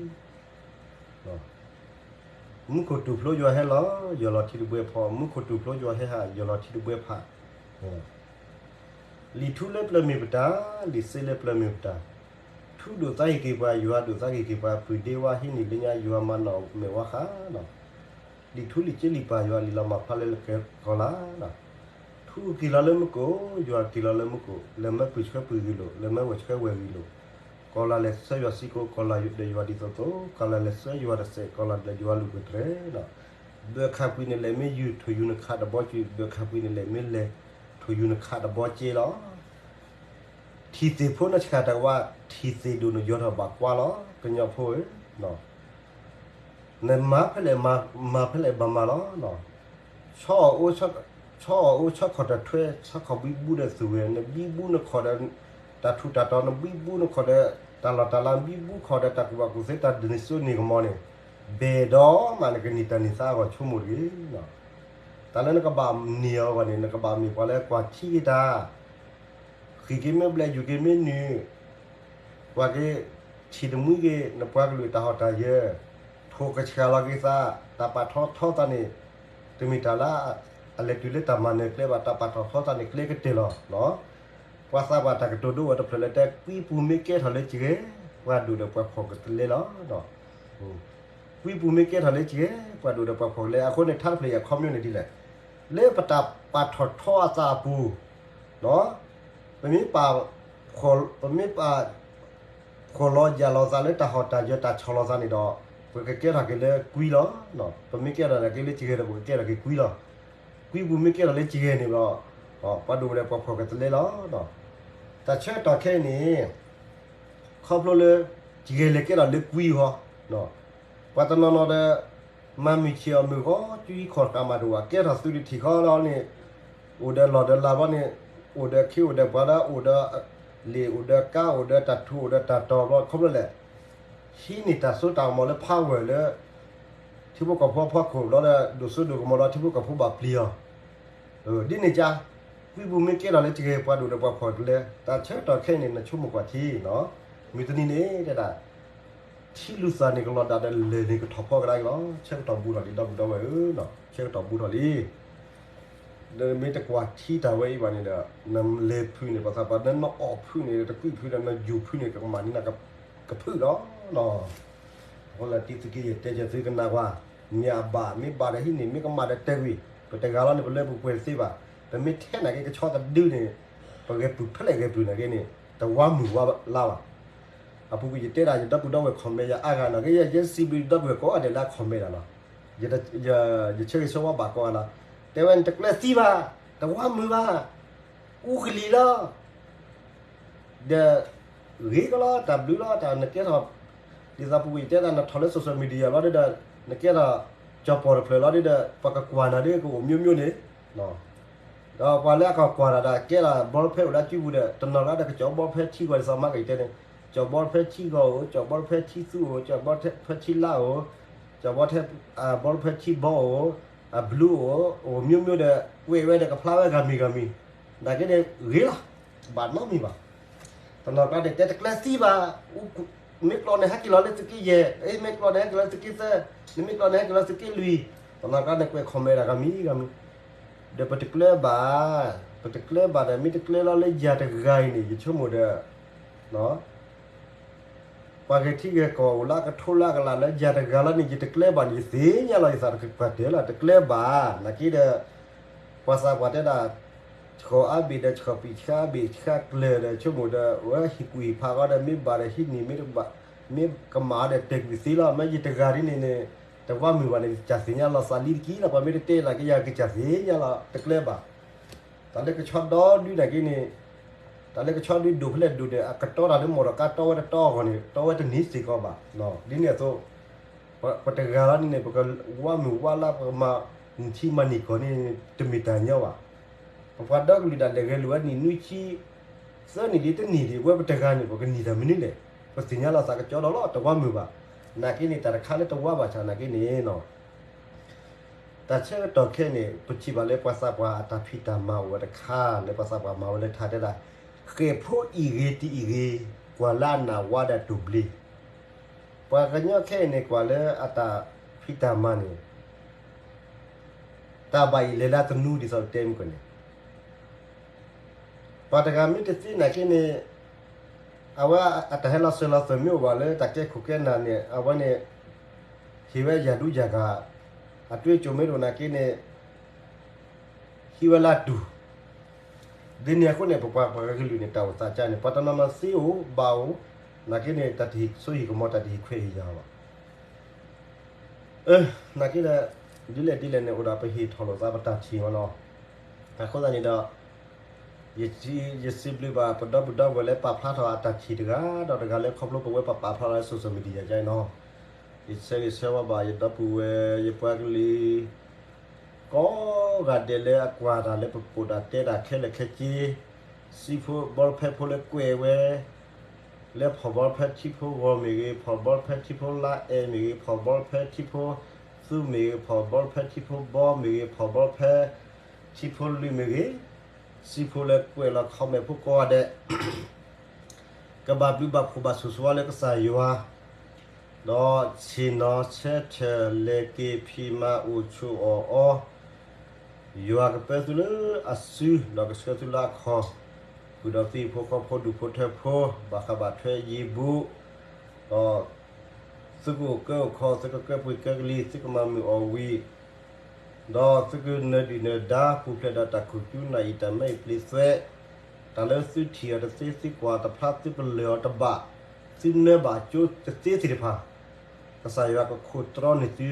မူခိၣ်တူၢ်ဖျိယွၤဟဲလီၤ, ယွၤလီၤထံတဘှဲဖီ, မူခိၣ်တူၢ်ဖျိယွၤဟဲဟး, ယွၤလီၤထံတဘှဲဖး. လံာ်ထူလၢပျၢၤမ့ၢ်ပတၢ်, လံာ်စ့လၢပျၢၤမ့ၢ်ပတၢ်, ထူဒိၣ်သါက့ၤက့ၤပှၤ, ယွၤဒိၣ်သါက့ၤက့ၤပှၤ, ပုၢ်ဒ့ဝါဟံးန့ၢ်လၢညါ, ယွၤမၤနီၣ်မဲာ်ဝါဃးလီၤ. လံာ်ထူလံာ်စ့လံာ်ပၢ်ယွၤ, လံာ်လီၤမၢ်ဖျါလၢလၢကီၤလၤ. ထူက့ၤလီၤလၢမူခိၣ်, ယွၤက့ၤလီၤလၢမူခိၣ်, လဲၤမၢပှံၤဆှၢပှံၤဂ့ၤလိာ်, လဲၤမၢဝဲၢ်ဆှၢဝဲၢ်ဂ့ၤလိာ်, ကီၤလၤလဲၤဆှၢယွၤစ့ကိ, ကီၤလၤဒီးယွၤဒ်သိးသိး, ကီၤလၤလဲၤဆှၢယွၤတစဲး, ကီၤလၤဒီးယွၤလူၢ်ပတြဲၤလီၤ. ဘၢခးပှံၤန့ၣ်လဲၣ်မ့ၢ်ယုၢ်ထိၣ်ယူၤနခးတဘီကၠူၣ်, ဘၢခးပှံၤန့ၣ်လဲၣ်မ့ၢ်လဲၤ ထိၣ်ယူၤနခးတဘီကၠ့လီၤ. ထံၣ်သ့ၣ်ဖိနဆှၣ်တၢ်ကဝါ, ထံၣ်သ့ၣ်ဒိၣ်နယီၤထီၣ်ဘၣ်ကွါလီၤ, ကညီဖိဧၢ. နမၤဖဲလဲၣ်, မၤဖဲလဲၣ်ဘၣ်မၤလီၤ. ဆီအီၣ်အိၣ်ဆီခီၣ်တထွဲ, ဆီခီၣ်ဘံဘူဒီးသူၣ်ဝဲ, နဘံဘူနခီၣ်ဒီး တၢ်ထူးတၢ်တီၤ, နဘံဘူနခီၣ်ဒီး တၢ်လီၢ်တၢ်လၤ, နဘံဘူခီၣ်ဒီး တၢ်ကူၣ်ဘၣ်ကူၣ်သ့, တၢ်ဒ်န့ၣ်စိန့ၢ်ကမီၤန့ၣ်, ဘဲၣ်ဒီးမး နကန့ၢ်တၢ်န့ၢ်သါအဂီၢ်ဆိကမိၣ်တဂ့ၤ. တၢ်လၢနကဘၣ်န့ၢ်အီၤအဂီၢ်န့ၣ် နကဘၣ်မ့ၢ်ပှၤလၢကွၢ်ထံက့ၤတၢ် ဃံၣ်က့ၤမ့ၢ်ဘျဲၣ် ယူၤက့ၤမ့ၢ်နုာ်, ကွၢ်က့ၤ ထံၣ်တမှံက့ၤ နပှၤကလုာ်တၢ်ဟီၣ်တၢ်ယၢၤ, ထိၣ်ကဆှၣ်လီၤက့ၤသး, တၢ်ပာ်ထီၣ်ထီသးန့ၣ် တမ့ၢ်တၢ်လၢ အလဲၤတုၤလၢတၢ်မၤနၢၤကျဲဘၣ်, တၢ်ပာ်ထီၣ်ထီသးန့ၣ် ကျဲကတၢၢ်လီၤ. ပှၤသးပှၢ်တၢ်ကတိၤဒိဝဲတဖျၢၣ်လၢတဲ ကွံပူၤမ့ၢ်ကဲထီၣ်လၢစဂဲၤ, ပှၤဒိၣ်ဒီးပှၤဖှီၣ်ကတလဲလီၤ. ကွံပူၤမ့ၢ်ကဲထီၣ်လၢစဂဲၤ, ပှၤဒိၣ်ဒီးပှၤဖှီၣ်ကလဲ, အဃိန့ၣ် ထါတဖျၢၣ်အံၤအခီပညီန့ၣ်ဒ်လဲၣ်, လၢပတၢ်ပာ်ထီၣ်ထီအသးအပူၤ, ပမ့ၢ်ပာ်, ပမ့ၢ်ပာ်ဖှီၣ်လီၤယာ်လီၤသးလၢတၢ်ဟီၣ်တၢ်ယၢၤ တၢ်ဆီၣ်လီၤသးန့ၣ်ဒီး ပကကဲထီၣ်က့ၤလၢကွံလီၤ. ပမ့ၢ်ကဲထီၣ်က့ၤလၢစဂဲၤဒီး ပကကဲထီၣ်က့ၤကွံလီၤ. ကွံပူၤမ့ၢ်ကဲထီၣ်လၢစဂဲၤန့ၣ်ဒီး ပှၤဒိၣ်ဝဲဒီးပှၤဖှီၣ်ကတလဲလီၤ. တၢ်ဆၢကတီၢ်ခဲအံၤန့ၣ် ခီဖျိလၢ စဂဲၤလဲၤကဲထီၣ်လၢကွံဃီ, ပှၤတနီၤနီၤဒီး မၤမုၢ်ဆ့ၣ်အီၣ်မုၢ်ဂီၤ ကွံခီၣ်ဃာ်မးတဝၣ် ကဲထီၣ်သုးတထံၣ်ဃီလီၤန့ၣ်, အိၣ်ဒီးလီၢ်ဒီးလၤဘျီန့ၣ်, အိၣ်ဒီးခ့အိၣ်ဒီးပှၤဒီး အိၣ်ဒီးလ့ၣ် အိၣ်ဒီးကါ အိၣ်ဒီးတၢ်ထူး အိၣ်ဒီးတၢ်တီၤဘျီ ခီဖျိလဲၣ်, ဟံးန့ၢ်တၢ်စိတၢ်ကမီၤလၢ power လၢ ထံဖိကီၢ်ဖိအဖီခိၣ်ဘျီဒီး ဒိၣ်စိဒိၣ်ကမီၤလီၤ ထံဖိကီၢ်ဖိဘၣ်ပျံၤအီၤ ဒ်န့ၣ်ကါ, ကွံပူၤမ့ၢ်ကဲထီၣ်လၢစဂဲၤ ပှၤဒိၣ်ဒီးပှၤဖှီၣ်ကလဲ, တၢ်ဆၢကတီၢ်ခဲအံၤန့ၣ် နဆိကမိၣ်ကွၢ်ထံနီၤ, မုၢ်တနံၤန့ၣ်တဲဒၣ် ထံလုၢ်သၣ်န့ၣ်ကလီၤဒၣ်ဒီး လၢၢ်န့ၣ်ကထီၣ်ဖီကဒါက့ၤလီၤ. ဆၢကတီၢ်ဘူးထီၣ်လံ ဒီပုၢ်ဒီဝဲၢ်ဧၢ, ဆၢကတီၢ်ဘူးထီၣ်လံ. ဒီးမ့ၢ်တကွၢ်ထံတၢ်ဝဲအံၤဘၣ်န့ၣ်ဒီး နလဲၤဖုးန့ၣ် ပှၤသးပှၢ် နအီၣ်ဖုးန့ၣ် တကွံဖုးဒီး နယူၤဖုးန့ၣ် ကကမၣ်န့ၢ်နကဖုးလီၤ. အဃိလၢတံသုးက့ယတဲက့ၤသုကနၣ်ကွၢ်, မ့ၢ်အဘၣ် မ့ၢ်ဘၣ်ဒီး ဟံးန့ၢ် မ့ၢ်ကမၣ်ဒီးတဲဝံၤ, ပတဂၤလီၤန့ၣ် ပလၢပပှဲၤတသ့ဘၣ်. ပမ့ၢ်ထဲနာ်က့ ကဆီတဒုန့ၣ် ပဂဲၤပျုၢ်ဖဲလဲၣ်ဂဲၤပျုၢ်နာ်က့န့ၣ် တဝါမုၢ်ဝါလါဘၣ်. အပူၤကွံာ်ယတဲဒၣ် ယဒီပုၢ်ဒီဝဲၢ် comment ယၤအါဂၤနီၤ, ကယဲၢ်ယဲစံးဘျုးဒီပုၢ်ဝဲၢ်ကိးဂၤဒဲးလၢအ comment ဒၣ်လီၤ. ယဆၢဂ့ၤဆၢဝါဘၣ်ကိးဂၤလီၤ. တဲဝဲန့ၣ် တကျဲသံဘၣ်, တဝါမုၢ်ဘၣ်. အူကလံၤလီၤ, ဒီး ဂ့ၤကီလီၤ တၢ်ဘျုးလီၤ တၢ်နကဲထီၣ် ဒ်သိးပဝံၣ်တဲဒၣ် နထီၣ်လၢ social media လီၤဒီး နကဲထီၣ် ကၠီၤပီၣ်တဖျၢၣ်လီၤဒီး ပှၤကကွၢ်နၤဒီး ကအိၣ်မျိုးမျိုးန့ၣ် ဒီးပှၤလၢအကကွၢ်တၢ်ဒီး ကဲထီၣ်ဘီဖဲအိၣ်လၢအစုပူၤဒီး တနီၤကျါဒီး ကကၠီဘီဖဲထံဂီၤ ဒ်သိးမၤကတဲန့ၣ် ကၠီဘီဖဲထံဂီၤအိၣ် ကၠီဘီဖဲထံသူအိၣ် ကၠီဘီဖဲထံလါအိၣ် ကၠီဘီ ဘီဖဲထံဘီအိၣ် အဘျူးအိၣ် အိၣ်မျိုးမျိုးဒီး ကွဲးဝဲဒီးကဖျါဝဲဂၤမံၤဂၤမံၤ နာ်က့န့ၣ် ဂ့ၤလီၤ ဘၣ်နီတမံၤဘၣ် တနီၤကျါန့ၣ် တဲတကျဲသံဘၣ်, မ့ၢ်ကျီန့ၣ် ဟဲက့ၤလီၤလၢသုးက့ယဲၢ်, မ့ၢ်ကျီန့ၣ် ဟဲက့ၤလီၤသုးက့သၢ, နမ့ၢ်ကျီန့ၣ် ဟဲက့ၤလီၤသုးက့လွံၢ်, တနီၤကျါန့ၣ် ကွဲး comment ဒၣ်ဂၤမံၤဂၤမံၤ, ဒီးပတကျဲဘၣ်, ပတကျဲဘၣ်ဒီး မ့ၢ်တကျဲလီၤလၢယၤတဂၤအံၤန့ၣ် ယဆိကမိၣ်ဒီး ပှၤဂဲၤထံဂဲၤကီၢ်အိၣ်လၢအကထိလၢအကလးလၢယၤတဂၤလီၤန့ၣ် ယတကျဲဘၣ်န့ၣ် ယသ့ၣ်ညါလီၤ ယသးတကပၤတဲလီၤ တကျဲဘၣ်, နာ်က့ဒီး ပှၤသးပှၢ်တဲဒၣ် ဆှီအါဘ့ၣ်ဒီး ဆှီပံာ်ဆှါဘ့ၣ်ဆှါကျၢၤဒီး ဆိကမိၣ်ဒီး ဝဲဟံၣ်ကူၣ်ဟံၣ်ဖးဃီဒီး မ့ၢ်ဘၣ်ဒီးဟံးန့ၢ် မ့ၢ်တဘၣ် မ့ၢ်ကမၣ်ဒီးတဲာ်ကွံာ်သ့လီၤ, မ့ၢ်ယတဂၤဒ်န့ၣ်န့ၣ် တဝါမုာ်ဘၣ်န့ၣ် ကစၢ်သ့ၣ်ညါလီၤသးလံတက့ၢ်လီၤ, ပှၤမ့ၢ်တတဲလၢကယၤကစၢ်သ့ၣ်ညါလီၤ တကျဲဘၣ် တၢ်လၢကဆီဒီဒုနာ်က့န့ၣ်, တၢ်လၢကဆီဒုဒိၣ်ဖဲလဲၣ်ဒိၣ်န့ၣ် အကတီတၢ်လၢမိၢ်ဒီးကါတီဝဲတတီအဂီၢ်န့ၣ် တီဝဲတန့ၢ်စ့ၢ်ကီးဘၣ်. ဒ်န့ၣ်အသိး, ပတဂၤလီၤန့ၣ်န့ၣ် ပကဝါမုာ်ဝါလၢပကမၤနံၣ်ထံမၤနံၣ်ကီၢ်န့ၣ် တမ့ၢ်တၢ်ညီဘၣ်. ပပှၤဒီကလုာ်ဒၣ်လဲာ်ဂဲၤလိာ်ဝဲနံၣ်နွံဆံ, သၢနံၣ်ဒ်တနံၣ်ဒံး ဝဲပတဂၤန့ၣ် ပကနံၣ်တၢ်မနုၤလဲၣ်. ပသ့ၣ်ညါလီၤသးကကၠီဒီးလီၤ တဝါမုာ်ဘၣ်. နာ်က့န့ၣ် တၢ်တခါလၢတဝါဘၣ်ဆၣ်နာ်က့န့ၣ် တၢ်ဆၢကတီၢ်ခဲအံၤန့ၣ် ပထံၣ်ဘၣ်လၢပှၤသးပှၢ်အတၢ်ဖံးတၢ်မၤအိၣ်ဝဲတခါ လၢပှၤသးပှၢ်မၤဝဲလၢထါတဲဒၣ်, ဃဲၣ်ဖိအံၣ်ဂ့ၤတံၢ်အံၣ်ဂ့ၤ, ကွၢ်လၢအနၢ်ဝါဒီးတူၢ်ဘျ့. ပှၤကညီခဲအံၤန့ၣ် ကွၢ်လၢအတၢ်ဖံးတၢ်မၤန့ၣ် တၢ်ဘၣ်အံၤလဲၤလၢတနူဒ်သိးတဲမုၢ်ကီၢ်န့ၣ် ပှၤတဂၤမ့ၢ်တသ့နာ်က့န့ၣ် အဝဲအတၢ်ဟဲလီၤစၢၤလီၤသွဲၣ်မ့ၢ်အိၣ်ဘၣ်လၢတၢ်ကဲခိၣ်ကဲနၢ်န့ၣ် အဝဲန့ၣ် ဟ့ၣ်ဝဲယၤဒူယၤဂၤ အတွေးအကြုံမ့ၢ်တအိၣ်နာ်က့န့ၣ် ဟံးဝဲလၢအတူၢ် ဒ်န့ၣ်အဃိန့ၣ် ပပှၤပှၤကလုာ်န့ၣ် တၢ်အိၣ်သးကါန့ၣ် ပှၤတနီၤနီၤသ့အိၣ်ဘၣ်အိၣ် နာ်က့န့ၣ် တၢ်တဟ့ၣ်စိဟ့ၣ်ကမီၤ တၢ်တဟ့ၣ်ခွဲးဟ့ၣ်ယာ်ဘၣ်. နာ်က့ဒီး ဒ်လဲၣ်ဒ်လဲၣ်န့ၣ် အိၣ်ဒီးပဟ့ၣ်ထီၣ်လိာ်သးပတၢ်ထံၣ်မနီၤ. အဃိသတးန့ၣ်ဒီး ယစံးဘျုးဘၣ်ပဒီပုၢ်ဒီဝဲၢ်လၢပာ်ဖျါထီၣ်အတၢ်ထံၣ်တဂၤဒီးတဂၤလၢခီဖျိပဝဲပပာ်ဖျါထီၣ်လၢ social media ယါနီၤ. ယဆၢဂ့ၤဆၢဝါဘၣ် ယဒီပုၢ်ဝဲၢ် ယပှၤကလုာ် ကိးဂၤဒဲးလၢအကွၢ်တၢ်လၢပကိးတၢ်တဲတၢ်ခဲလၢာ်ခဲဆ့, စံးဖိဘီဖဲဖိလၢကွဲးဝဲ လၢဖီၣ်ဘီဖဲထံဖိဂီၤမ့ၢ်ဂ့ၤ, ဖီၣ်ဘီဖဲထံဖိလါအဲၣ်မ့ၢ်ဂ့ၤ, ဖီၣ်ဘီဖဲထံဖိသူမ့ၢ်ဂ့ၤ, ဖီၣ်ဘီဖဲထံဖိဘီမ့ၢ်ဂ့ၤ, ဖီၣ်ဘီဖဲထံဖိလွံၢ်မ့ၢ်ဂ့ၤ, စံးဖိလၢကွဲးလီၤ comment ဖိကိးဂၤဒဲး ကဘၣ်ဘျုးဘၣ်ဖှိၣ်ဘၣ်ဆိၣ်ဂ့ၤဆိၣ်ဝါလၢကစၢ်ယွၤ, ဒီးဆ့ၣ်နီၤဆၢထၢၣ်လဲၤက့ၤဖံးမၤအိၣ်ဆူၣ်အိၣ်အီ, ယွၤကပၢသုလၢအစု ဒီးကဆှၢသုလၢအခီၣ်, ဃုာ်ဒီးသုဟံၣ်ဖိဃီဖိဒူၣ်ဖိထၢဖိ ဘၣ်ဃးဘၣ်ထွဲယံၤဘူး, ဒီးသုကအိၣ်ကၢအိၣ်ခီ သုကကၢပှ့ၤကၢကလံၤ သုကမၤမုာ်အီၣ်ဝံၤ ဒီးသုကနၢၤဒုၣ်နၢၤဒါ ပူၤဖျဲးဒီးတၢ်ခိၣ်ကၠူနၢ်အံၣ်တၢ်မဲအံၣ်ပျ့သွဲ, တၢ်လၢသုထံၣ်အီၤတသ့ သုကွၢ်တဖျါ သုပလၢၢ်အီၤတဘၣ်, သုနၢဘၣ်ကၠိတသ့သ့ၣ်တဖၣ်, ကစၢ်ယွၤကခိၣ်တြီန့ၢ်သု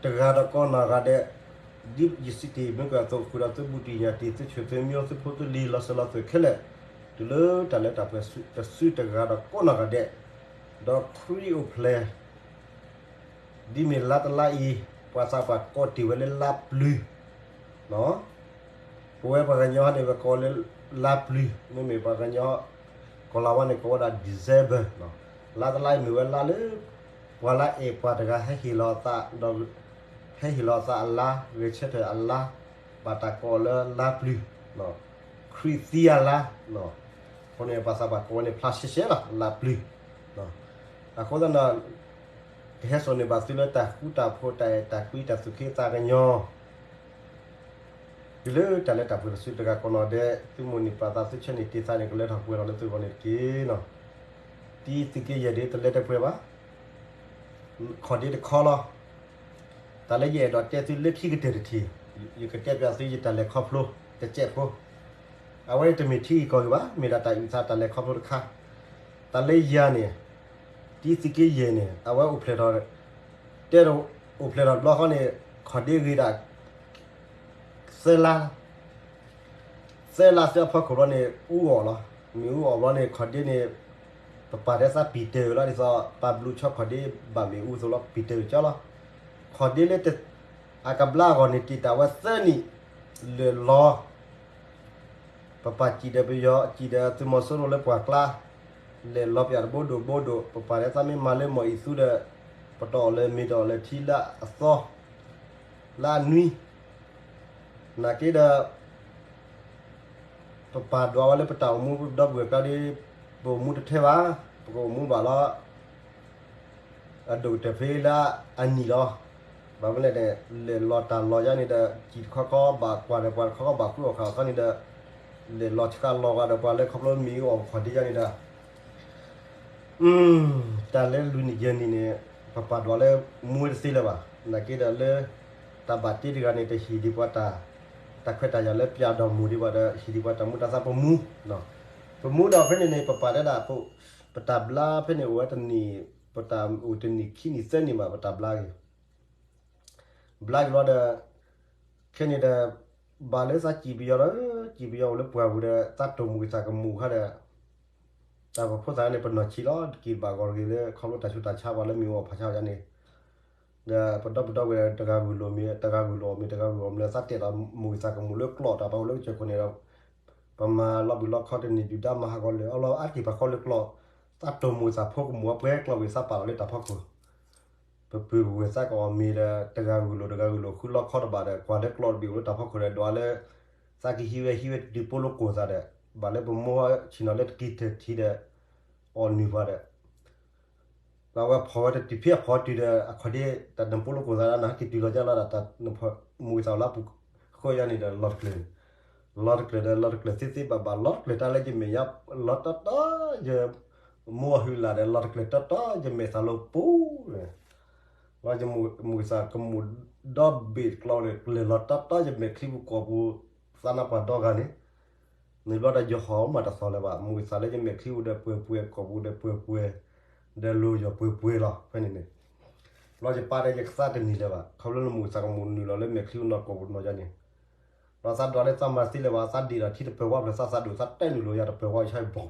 တဂၤဒီးကိးနီၢ်ဂၤဒဲး, ဒ်ယစံးတ့ၢ်မုၢ်ကၢအသိး ဃုာ်ဒီးသုဘူးတံၢ်ညၣ်တံၢ် သုဆၢသုမံ သုဖိသုလံၤလီၤစၢၤလီၤသွဲၣ်ခဲလၢာ်, တုၤလၢတၢ်လၢတၢ်ပှဲၤတစုတဂၤဒီးကိးနီၢ်ဂၤဒဲး, ဒီးခရံာ်အိၣ်ဖျဲၣ် ဒ်မ့ၢ်လါတလါအံၤ ပှၤသးပှၢ်ကိးတ့ၢ်ဝဲလၢလါပျုၤ, ပဝဲပှၤကညီန့ၣ် ပကိးလၢလါပျုၤ, မ့မ့ၢ်ပှၤကညီ ကီၢ်လၤဝါန့ၣ် ကိးဝဲဒၣ် December, လါတလါအံၤမ့ၢ်ဝဲလါလၢ ပှၤလၢအဲၣ်ပှၤတဂၤဟဲဟ့ၣ်လီၤအသး ဒီး ဟဲဟ့ၣ်လီၤအသးအလါ ဂဲၤဆၢထၢၣ်အလါ, ဘၣ်တၢ်ကိးလၢလါပျုၤ, ခရံာ်သံအလါ, အဃိန့ၣ် ပှၤသးပှၢ်ကိးဝဲန့ၣ် ဖျါရှဲရှဲလီၤ လါပျုၤ. အဃိသတးဒီး ကဟဲစိာ်န့ၢ်ဘၣ်သုလၢတၢ်ဃူတၢ်ဖိး တၢ်အဲၣ်တၢ်ကွံ တၢ်သူၣ်က့သးကညီၤ တုၤလၢတၢ်လၢတၢ်ပှဲၤတစုတဂၤကိးနီၢ်ဒဲး သုမိၢ်န့ၢ်ပၢ်သး သုဆၢန့ၢ်တ့ၢ်သးန့ၣ် ကလၢထီၣ်ပှဲၤထီၣ်လၢသုဂီၢ်န့ၣ်တက့ၢ်. တံသုးက့ယဲၢ်ဒ်တလၢတပှဲၤဘၣ်, ခီၣ်ဒ့တခီလီၤ. တၢ်လၢယအဲၣ်ဒိးတဲသုလၢခံကတၢၢ်တထံၣ်, ယကတဲပျးသုယတၢ်လဲၤခီဖျိတစဲးဖိ, အဝဲတမ့ၢ်ထံဂ့ၢ်ကီၢ်ဂ့ၢ်ဘၣ်, မ့ၢ်ဒၣ်တၢ်အုၣ်သးတၢ်လဲၤခီဖျိတခါ, တၢ်လၢယၤန့ၣ် တံသုးက့ယဲၢ်န့ၣ် အဝဲအိၣ်ဖျဲၣ်ထီၣ်, တဲအိၣ်ဖျဲၣ်ထီၣ်တဘျီဃီန့ၣ် ခီၣ်ဒ့ဂ့ၤဒၣ် သၢလါ, သၢလါသၢဖီခိၣ်ဘျီန့ၣ် အူအီၣ်လီၤ. မ့ၣ်အူအီၣ်ဘျီန့ၣ် ခီၣ်ဒ့န့ၣ် ပပၢ်တဲသးပံၤတၢၢ်လီၤ ဒ်သိး ပၢ်ဘျုးဆီခီၣ်ဒ့ဘၣ်မ့ၣ်အူအသိးလီၤ ပံၤတၢၢ်ကၠီလီၤ. ခီၣ်ဒ့လၢ အကဘျါအဂီၢ်န့ၣ် တံာ်တာ်ဝဲသၢနံၣ် လဲၤလီၤ ပပၢ်စံၣ်ဒီးပယီၤ စံၣ်ဒီးသုးမီၤစိရိၤလၢပှၢ်ကျါ လဲၤလီၤပၠးတဘိဒိၣ်ဘိဒိၣ် ပပၢ်တဲသးမ့ၢ်မၤလၢမီၢ်အံၤသူဒီး ပတအီၣ်လၢၤမ့ၤ တအီၣ်လၢၤထံလၢအသီ လၢအနွံ နာ်က့ဒီး ပပၢ်ဒွးဝဲလၢပတၢ်အိၣ်မူဒီပုၢ်ဝဲၢ်ကျါဒီး ပအိၣ်မူတထဲဘၣ် ပကအိၣ်မူဘၣ်လီၤ အဒိၣ်ကတၢၢ်ဖဲလၢအနံၣ်လီၤ. ဘၣ်မနုၤလဲၣ်န့ၣ် လဲၤလီၤတၢ်လီၤယါန့ၣ်ဒီး စံၣ်တခီခီဘၣ်ကွၢ်ဒီးပှၤတခီခီဘၣ်ဃုအီၣ်ဃာ်အခီန့ၣ်ဒီး လဲၤလီၤဆှးလီၤဂာ်ဒီးပှၤလၢခီဖျိမ့ၣ်အူအီၣ်ခီၣ်ဒ့ယါန့ၣ်ဒီး တၢ်လၢလွံၢ်နံၣ်ယဲၢ်နံၣ်န့ၣ် ပပၢ်ဒွးလၢမူဝဲတသ့လၢၤဘၣ်. နာ်က့ဒီးလၢ တၢ်ဘၣ်တ့တဂၤန့ၣ် တဟ့ၣ်ဒံးပှၤတၢ် တၢ်ခွဲးတၢ်ယာ်လၢပၠးဒီးမိၢ်ဒံးဘၣ်ဒီး ဟ့ၣ်ဒံးပှၤတၢ်မူတၢ်သးပမူ ပမူဒီးဖဲန့ၣ်န့ၣ် ပပၢ်တဲဒၣ် ပတၢ်ဘျါဖဲန့ၣ်အိၣ်ဝဲတနံၣ် ပတၢ်အိၣ်တနံၣ်ခံနံၣ်သၢနံၣ်ဘၣ် ပတၢ်ဘျါက့ၤ ဘျါက့ၤလီၤဒီး ခဲန့ၣ်ဒီး ဘၣ်လၢသးစံၣ်ပယီၤဒီး စံၣ်ပယီၤအိၣ်လၢပှၢ်ပူၤဒီး သးတိၢ်မုၢ်ကစၢ်ကမူၣ်ခါဒီး တၢ်ပဖိသၣ်န့ၣ် ပနီၢ်ဆံးလီၤ တက့ၤဘၣ်ဂီၤတဂ့ၤလၢ ခီဖျိတၢ်ဆူးတၢ်ဆါပှၤလၢမ့ၣ်အူအီၣ်ဖးဆါယါန့ၣ် ဒီးပဒီပုၢ်ဝဲၢ်တဂၤဂုာ်လိာ်မ့ၤ တဂၤဂုာ်လိာ်အီၤမ့ၤ တဂၤဂုာ်အီၤမ့ၤ သးတဲာ်ဒီးမုၢ်ကစၢ်ကမူၣ်လၢကျီၣ်တၢ်ပှၤအိၣ်လၢကစၢၢ်ခိၣ်န့ၣ်ဒီး ပမၤလီၤဘှံးလီခီတန့ၢ်ဒုၣ်ဒါမၤဟးဂီၤလၢာ်အီလီၤအါတက့ၢ်ပှၤဃီလၢကျီၣ် သးတိၢ်မုၢ်ကစၢ်ဖိကမူၣ်အပှဲၤကျီၣ်ဝံၤသးပာ်လီၤလၢတၢ်ဖီခိၣ် ပပုၢ်ပဝဲၢ်သးကအီၣ်မ့ၤဒီး တဂၤဂုာ်လိာ်တဂၤဂုာ်လိာ်ဃုလီခီတဘၣ်ဒီး ကွၢ်လၢကျီၣ်တဘ့ၣ်အိၣ်လၢတၢ်ဖီခိၣ်ဒီး ဒွးလၢ သးကဟံးဝဲဟံးဝဲတတုၤပိလိကိၣ်သးဒီး ဘၣ်လၢပမိၢ်ဆ့ၣ်နီၤလၢတက့ၤတထံၣ်ဒီး အီၣ်နုၢ်ပှၤဒီး လၢအဝဲဖီၣ်ဝဲတတုၤဖဲအဖီၣ်တုၤဒီး အခီၣ်ဒ့ တၢ်နပိလိကိၣ်သးဒီး နဟဲက့ၤတုၤလီၤကၢလီၤဒီး တၢ်မုၢ်ကစၢ်လၢပူၤဃီယါန့ၣ်ဒီး လီၤတကျၢၤန့ၣ် လီၤတကျၢၤဒီး လီၤတကျၢၤသ့သ့ဘၣ်ဘၣ် လီၤတကျၢၤတၢ်လၢယမဲာ်ညါ လီၤတီတီ ယမိၢ်အဟုလၢ်ဒီး လီၤတကျၢၤတီတီ ယမဲာ်သးလိပူၤန့ၣ် လီၤယမုၢ်ကစၢ်ကမူၣ်ဒီဘ့ၣ်ကျီၢ်န့ၣ် ကျၢၤလီၤတီတီ ယမဲာ်ချံပူၤကိာ်ပူၤ သးနါပှၢ်ဒီဂၤန့ၣ် န့ၣ်ဘျီဒီးယဟီၣ်မးတသီၣ်လၢၤဘၣ် မုၢ်ကစၢ်လၢယမဲာ်ချံပူၤဒီးပှဲၤပှဲၤ ကိာ်ပူၤဒီးပှဲၤပှဲၤ ဒီးလိၤယီၤပှဲၤပှဲၤလီၤ ဖဲန့ၣ်န့ၣ် ဘျီယပၢ်ဒီးယကသးတနံၤလၢၤဘၣ် ခီဖျိလၢမုၢ်ကစၢ်ကမူၣ်နုာ်လီၤလၢမဲာ်ချံပူၤနီၢ်ကိာ်ပူၤနီၢ်ယါန့ၣ် ဒီးသးဒွးလၢသးမၤသ့လၢၤဘၣ် သးဒ့ၣ်ဒီးထံတပၢၤဝါဖျၢၣ် သးသးဒိၣ် သးတဲနုာ်လီၤယၤတပၢၤဝါဆၢဘီၣ်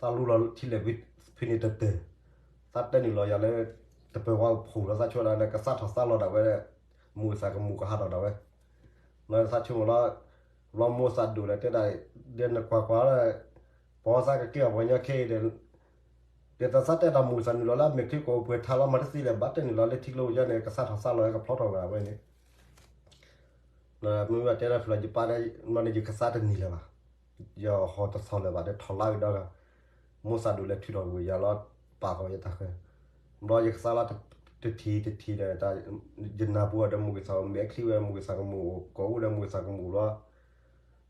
သးလူလီၤထံလဲၣ်ဖဲန့ၣ်တတၢၢ် သးတဲနုာ်လီၤယၤလၢ တပၢၤဝါဖှိၣ်လီၤ သးဆိဒီး ကသးထီၣ်သးလီၤဒၣ်ဝဲ မုၢ်ကစၢ်ကမူၣ်ကဟးထီၣ်ဒၣ်ဝဲ လၢသးဆိကမိၣ်လီၤ ဘျီမိၢ်သးဒိၣ်ဒီးတဲဒၣ် ဒီးနကွၢ်ကွၢ်လၢ ပှၤသးကကဲအီၤပှၤကညီခဲအံၤဒီး ဒီးသးသးတဲတၢ်မုၢ်ကစၢ်နုာ်လီၤလၢအမဲာ်ချံကိာ်ပှဲၤထါလီၤ မၤတသ့လၢၤဘၣ် တဲနုာ်လီၤလၢထံကျိယါန့ၣ် ကသးထီၣ်သးလီၤကဖျီထီၣ်ဝဲဒၣ်ဝဲန့ၣ် မ့ၢ်ဘၣ်တဲလၢဖျၢၣ်ယပၢ်ဒီး မ့ၢ်န့ၣ်ယကသးတနံၤလၢၤဘၣ် ယဟီၣ်တသီၣ်လၢၤဘၣ်ဒီးထီၣ်လါကဒီဂၤ မိၢ်သးဒိၣ်လဲၤထုးထီၣ်ကွံာ်ယၤလီၤ ပာ်ဃီၤယတၢ်ဃၢၤ ဘျီယကသးလီၤတထံၣ်တထံၣ်ဒီး ယနၢ်ပူၤဒီးမုၢ်ကစၢ်မဲာ်ချံဝဲ မုၢ်ကစၢ်ကမူၣ်အိၣ် ကိာ်အိၣ်ဒီးမုၢ်ကစၢ်ကမူၣ်လီၤ